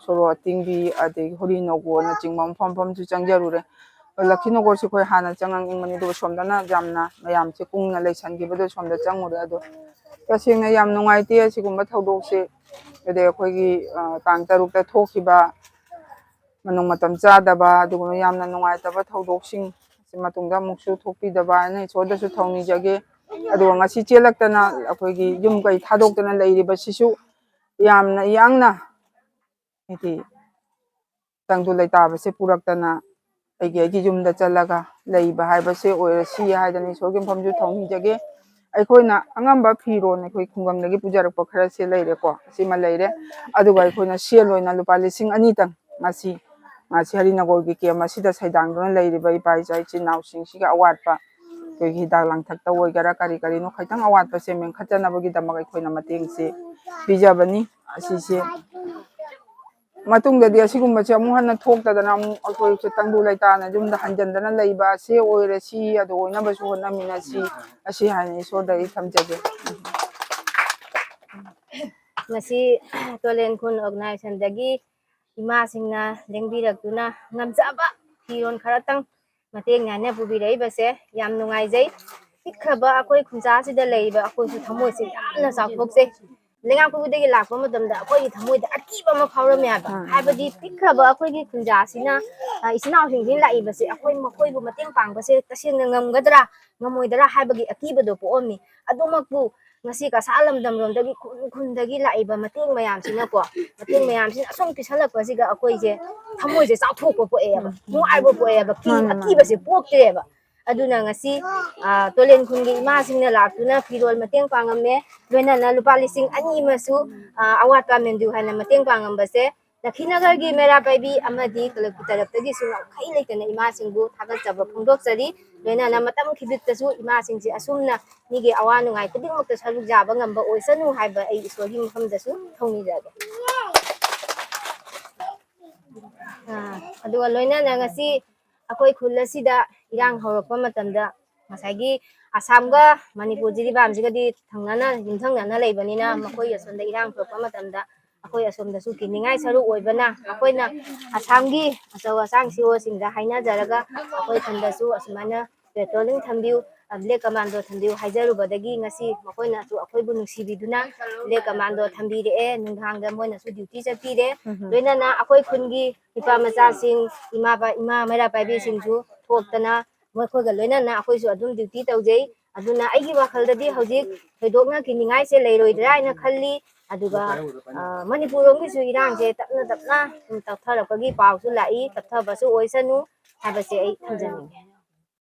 ꯁꯣꯔꯣꯛ ꯑꯇꯤꯡꯕꯤ, ꯑꯗꯒꯤ ꯍꯣꯔꯤꯅꯣꯒꯣꯅꯆꯤꯡꯕ ꯃꯐꯝ ꯃꯐꯝꯁꯨ ꯆꯪꯖꯔꯨꯔꯦ꯫ ꯂꯛꯈꯤꯅꯣꯒꯣꯔꯁꯦ ꯑꯩꯈꯣꯏ ꯍꯥꯟꯅ ꯆꯪꯉꯛꯅꯤꯡꯕꯅꯤ, ꯑꯗꯨꯒ ꯁꯣꯝꯗꯅ ꯌꯥꯝꯅ ꯃꯌꯥꯝꯁꯦ ꯀꯨꯡꯅ ꯂꯩꯁꯟꯈꯤꯕꯗꯣ ꯁꯣꯝꯗ ꯆꯪꯉꯨꯔꯦ꯫ ꯑꯗꯣ ꯇꯁꯦꯡꯅ ꯌꯥꯝ ꯅꯨꯡꯉꯥꯏꯇꯦ ꯑꯁꯤꯒꯨꯝꯕ ꯊꯧꯗꯣꯛꯁꯦ꯫ ꯑꯗꯩ ꯑꯩꯈꯣꯏꯒꯤ, ꯑ, ꯇꯥꯡ ꯇꯔꯨꯛꯇ ꯊꯣꯛꯈꯤꯕ ꯃꯅꯨꯡ ꯃꯇꯝ ꯆꯥꯗꯕ, ꯑꯗꯨꯒꯨꯝꯕ ꯌꯥꯝꯅ ꯅꯨꯡꯉꯥꯏꯇꯕ ꯊꯧꯗꯣꯛꯁꯤꯡ ꯑꯁꯤ ꯃꯇꯨꯡꯗ ꯑꯃꯨꯛꯁꯨ ꯊꯣꯛꯄꯤꯗꯕ ꯍꯥꯏꯅ ꯏꯁꯣꯔꯗꯁꯨ ꯊꯧꯅꯤꯖꯒꯦ꯫ ꯑꯗꯨꯒ ꯉꯁꯤ ꯆꯦꯜꯂꯛꯇꯅ ꯑꯩꯈꯣꯏꯒꯤ ꯌꯨꯝ ꯀꯩ ꯊꯥꯗꯣꯛꯇꯅ ꯂꯩꯔꯤꯕꯁꯤꯁꯨ ꯌꯥꯝꯅ ꯌꯥꯡꯅ, ꯍꯥꯏꯗꯤ, ꯇꯪꯗꯨ ꯂꯩꯇꯥꯕꯁꯦ ꯄꯨꯔꯛꯇꯅ ꯑꯩꯒꯤ, ꯑꯩꯒꯤ ꯌꯨꯝꯗ ꯆꯠꯂꯒ ꯂꯩꯕ ꯍꯥꯏꯕꯁꯦ ꯑꯣꯏꯔꯁꯤ ꯍꯥꯏꯗꯅ ꯏꯁꯣꯔꯒꯤ ꯃꯐꯝꯁꯨ ꯊꯧꯅꯤꯖꯒꯦ꯫ ꯑꯩꯈꯣꯏꯅ ꯑꯉꯝꯕ ꯐꯤꯔꯣꯜ ꯑꯩꯈꯣꯏ ꯈꯨꯡꯒꯪꯗꯒꯤ ꯄꯨꯖꯔꯛꯄ ꯈꯔꯁꯦ ꯂꯩꯔꯦꯀꯣ, ꯑꯁꯤꯃ ꯂꯩꯔꯦ꯫ ꯑꯗꯨꯒ ꯑꯩꯈꯣꯏꯅ ꯁꯦꯜ ꯑꯣꯏꯅ ꯂꯨꯄꯥ ꯂꯤꯁꯤꯡ ꯑꯅꯤꯇꯪ ꯉꯁꯤ, ꯉꯁꯤ ꯍꯔꯤꯅꯒꯣꯔꯒꯤ ꯀꯦꯝ ꯑꯁꯤꯗ ꯁꯩꯗꯥꯡꯗꯨꯅ ꯂꯩꯔꯤꯕ ꯏꯄꯥ ꯏꯆꯥ ꯏꯆꯤꯟ ꯏꯅꯥꯎꯁꯤꯡꯁꯤꯒꯤ ꯑꯋꯥꯠꯄ, ꯑꯩꯈꯣꯏꯒꯤ ꯍꯤꯗꯥꯛ ꯂꯥꯡꯊꯛꯇ ꯑꯣꯏꯒꯦꯔꯥ, ꯀꯔꯤ ꯀꯔꯤꯅꯣ ꯈꯤꯇꯪ ꯑꯋꯥꯠꯄꯁꯦ ꯃꯦꯟꯈꯠꯆꯅꯕꯒꯤꯗꯃꯛ ꯑꯩꯈꯣꯏꯅ ꯃꯇꯦꯡꯁꯦ ꯄꯤꯖꯕꯅꯤ꯫ ꯑꯁꯤꯁꯦ ꯃꯇꯨꯡꯗꯗꯤ ꯑꯁꯤꯒꯨꯝꯕꯁꯦ ꯑꯃꯨꯛ ꯍꯟꯅ ꯊꯣꯛꯇꯗꯅ ꯑꯃꯨꯛ ꯑꯩꯈꯣꯏꯁꯨ ꯇꯪꯗꯨ ꯂꯩꯇꯥꯅ ꯌꯨꯝꯗ ꯍꯟꯖꯤꯟꯗꯅ ꯂꯩꯕ ꯑꯁꯤ ꯑꯣꯏꯔꯁꯤ, ꯑꯗꯨ ꯑꯣꯏꯅꯕꯁꯨ ꯍꯣꯠꯅꯃꯤꯟꯅꯁꯤ꯫ ꯑꯁꯤ ꯍꯥꯏꯅ ꯏꯁꯣꯔꯗ ꯑꯩ ꯊꯝꯖꯒꯦ꯫ ꯉꯁꯤ ꯇꯣꯂꯦꯟ ꯈꯨꯟ ꯑꯣꯔꯒꯅꯥꯏꯖꯦꯁꯟꯗꯒꯤ ꯏꯃꯥꯁꯤꯡꯅ ꯂꯦꯡꯕꯤꯔꯛꯇꯨꯅ ꯉꯝꯖꯕ ꯐꯤꯔꯣꯜ ꯈꯔꯇꯪ ꯃꯇꯦꯡ ꯌꯥꯅ ꯄꯨꯕꯤꯔꯛꯏꯕꯁꯦ ꯌꯥꯝ ꯅꯨꯡꯉꯥꯏꯖꯩ꯫ ꯄꯤꯛꯈ꯭ꯔꯕ ꯑꯩꯈꯣꯏ ꯈꯨꯟꯖꯥꯁꯤꯗ ꯂꯩꯔꯤꯕ ꯑꯩꯈꯣꯏꯁꯨ ꯊꯃꯣꯏꯁꯦ ꯌꯥꯝꯅ ꯆꯥꯎꯊꯣꯛꯆꯩ꯫ ꯂꯩꯉꯥꯛꯄꯗꯒꯤ ꯂꯥꯛꯄ ꯃꯇꯝꯗ ꯑꯩꯈꯣꯏꯒꯤ ꯊꯃꯣꯏꯗ ꯑꯀꯤꯕ ꯑꯃ ꯐꯥꯎꯔꯝꯃꯦ ꯍꯥꯏꯕ꯫ ꯎꯝ꯫ ꯍꯥꯏꯕꯗꯤ ꯄꯤꯛꯈ꯭ꯔꯕ ꯑꯩꯈꯣꯏꯒꯤ ꯈꯨꯟꯖꯥꯁꯤꯅ, ꯑ, ꯏꯆꯤꯟ ꯏꯅꯥꯎꯁꯤꯡꯁꯤ ꯂꯥꯛꯏꯕꯁꯦ ꯑꯩꯈꯣꯏ ꯃꯈꯣꯏꯕꯨ ꯃꯇꯦꯡ ꯄꯥꯡꯕꯁꯦ ꯇꯁꯦꯡꯅ ꯉꯝꯒꯗ꯭ꯔꯥ ꯉꯝꯃꯣꯏꯗ꯭ꯔꯥ ꯍꯥꯏꯕꯒꯤ ꯑꯀꯤꯕꯗꯣ ꯄꯣꯛꯑꯝꯃꯤ꯫ ꯑꯗꯨꯃꯛꯄꯨ ꯉꯁꯤ ꯀꯁꯥ ꯂꯝꯗꯝꯔꯣꯝꯗꯒꯤ ꯈꯨꯟ ꯈꯨꯟꯗꯒꯤ ꯂꯥꯛꯏꯕ ꯃꯇꯦꯡ ꯃꯌꯥꯝꯁꯤꯅꯀꯣ, ꯃꯇꯦꯡ ꯃꯌꯥꯝꯁꯤꯅ ꯑꯁꯨꯝ ꯄꯤꯁꯜꯂꯛꯄꯁꯤꯒ ꯑꯩꯈꯣꯏꯁꯦ ꯊꯃꯣꯏꯁꯦ ꯆꯥꯎꯊꯣꯛꯄ ꯄꯣꯛꯑꯦꯕ, ꯎꯝ꯫ ꯅꯨꯡꯉꯥꯏꯕ ꯄꯣꯛꯑꯦꯕ, ꯀꯤ-, ꯃꯥꯅꯦ, ꯃꯥꯅꯦ꯫ ꯑꯀꯤꯕꯁꯦ ꯄꯣꯛꯇ꯭ꯔꯦꯕ꯫ ꯑꯗꯨꯅ ꯉꯁꯤ, ꯑ, ꯇꯣꯂꯦꯟ ꯈꯨꯟꯒꯤ ꯏꯃꯥꯁꯤꯡꯅ ꯂꯥꯛꯇꯨꯅ ꯐꯤꯔꯣꯜ ꯃꯇꯦꯡ ꯄꯥꯡꯉꯝꯃꯦ, ꯂꯣꯏꯅꯅ ꯂꯨꯄꯥ ꯂꯤꯁꯤꯡ ꯑꯅꯤ ꯑꯃꯁꯨ, ꯑ, ꯑꯋꯥꯠꯄ ꯃꯦꯟꯕꯤꯌꯨ ꯍꯥꯏꯅ ꯃꯇꯦꯡ ꯄꯥꯡꯉꯝꯕꯁꯦ ꯂꯛꯈꯤꯅꯒꯔꯒꯤ ꯃꯩꯔꯥ ꯄꯥꯏꯕꯤ ꯑꯃꯗꯤ ꯀ꯭ꯂꯕꯀꯤ ꯇꯔꯞꯇꯒꯤꯁꯨ ꯉꯝꯈꯩ ꯂꯩꯇꯅ ꯏꯃꯥꯁꯤꯡꯕꯨ ꯊꯥꯒꯠꯆꯕ ꯐꯣꯡꯗꯣꯛꯆꯔꯤ꯫ ꯂꯣꯏꯅꯅ ꯃꯇꯝ ꯈꯤꯕꯤꯛꯇꯁꯨ ꯏꯃꯥꯁꯤꯡꯁꯦ ꯑꯁꯨꯝꯅ ꯃꯤꯒꯤ ꯑꯋꯥ ꯅꯨꯡꯉꯥꯏ ꯈꯨꯗꯤꯡꯃꯛꯇ ꯁꯔꯨꯛ ꯌꯥꯕ ꯉꯝꯕ ꯑꯣꯏꯁꯅꯨ ꯍꯥꯏꯕ ꯑꯩ ꯏꯁꯣꯔꯒꯤ ꯃꯐꯝꯗꯁꯨ ꯊꯧꯅꯤꯖꯒꯦ꯫ ꯑꯥ, ꯑꯗꯨꯒ ꯂꯣꯏꯅꯅ ꯉꯁꯤ ꯑꯩꯈꯣꯏ ꯈꯨꯜ ꯑꯁꯤꯗ ꯏꯔꯥꯡ ꯍꯧꯔꯛꯄ ꯃꯇꯝꯗ ꯉꯁꯥꯏꯒꯤ ꯑꯁꯥꯝꯒ ꯃꯅꯤꯄꯨꯔ ꯖꯤꯔꯤꯕꯥꯝꯁꯤꯒꯗꯤ ꯊꯪꯅꯅ, ꯌꯨꯝꯊꯪꯅꯅ ꯂꯩꯕꯅꯤꯅ ꯃꯈꯣꯏ ꯑꯁꯣꯝꯗ ꯏꯔꯥꯡ ꯊꯣꯛꯄ ꯃꯇꯝꯗ ꯑꯩꯈꯣꯏ ꯑꯁꯣꯝꯗꯁꯨ ꯀꯤꯅꯤꯡꯉꯥꯏ ꯁꯔꯨꯛ ꯑꯣꯏꯕꯅ, ꯑꯩꯈꯣꯏꯅ ꯑꯁꯥꯝꯒꯤ ꯑꯆꯧ ꯑꯁꯥꯡ ꯁꯤ ꯏ ꯑꯣꯁꯤꯡꯗ ꯍꯥꯏꯅꯖꯔꯒ ꯑꯩꯈꯣꯏ ꯈꯨꯟꯗꯁꯨ ꯑꯁꯨꯃꯥꯏꯅ ꯄꯦꯇ꯭ꯔꯣꯂꯤꯡ ꯊꯝꯕꯤꯌꯨ, ꯕ꯭ꯂꯦꯛ ꯀꯃꯥꯟꯗꯣ ꯊꯝꯕꯤꯌꯨ ꯍꯥꯏꯖꯔꯨꯕꯗꯒꯤ ꯉꯁꯤ ꯃꯈꯣꯏꯅꯁꯨ ꯑꯩꯈꯣꯏꯕꯨ ꯅꯨꯡꯁꯤꯕꯤꯗꯨꯅ ꯕ꯭ꯂꯦꯛ ꯀꯃꯥꯟꯗꯣ ꯊꯝꯕꯤꯔꯛꯑꯦ꯫ ꯅꯨꯡꯗꯥꯡꯗ ꯃꯣꯏꯅꯁꯨ ꯗ꯭ꯌꯨꯇꯤ ꯆꯠꯄꯤꯔꯦ꯫ ꯎꯝ꯫ ꯂꯣꯏꯅꯅ ꯑꯩꯈꯣꯏ ꯈꯨꯟꯒꯤ ꯅꯨꯄꯥ ꯃꯆꯥꯁꯤꯡ, ꯏꯃꯥ ꯄꯥ-, ꯏꯃꯥ ꯃꯩꯔꯥ ꯄꯥꯏꯕꯤꯁꯤꯡꯁꯨ ꯊꯣꯛꯇꯅ ꯃꯈꯣꯏꯒ ꯂꯣꯏꯅꯅ ꯑꯩꯈꯣꯏꯁꯨ ꯑꯗꯨꯝ ꯗ꯭ꯌꯨꯇꯤ ꯇꯧꯖꯩ꯫ ꯑꯗꯨꯅ ꯑꯩꯒꯤ ꯋꯥꯈꯜꯗꯗꯤ ꯍꯧꯖꯤꯛ ꯊꯣꯏꯗꯣꯛꯅ ꯀꯤꯅꯤꯡꯉꯥꯏꯁꯦ ꯂꯩꯔꯣꯏꯗ꯭ꯔꯥ ꯍꯥꯏꯅ ꯈꯜꯂꯤ꯫ ꯑꯗꯨꯒ, ꯑ, ꯃꯅꯤꯄꯨꯔ ꯂꯣꯝꯒꯤꯁꯨ ꯏꯔꯥꯡꯁꯦ ꯇꯞꯅ ꯇꯞꯅ ꯁꯨꯝ ꯇꯞꯊꯔꯛꯄꯒꯤ ꯄꯥꯎꯁꯨ ꯂꯥꯛꯏ꯫ ꯇꯞꯊꯕꯁꯨ ꯑꯣꯏꯁꯅꯨ ꯍꯥꯏꯕꯁꯦ ꯑꯩ ꯊꯝꯖꯅꯤꯡꯉꯦ꯫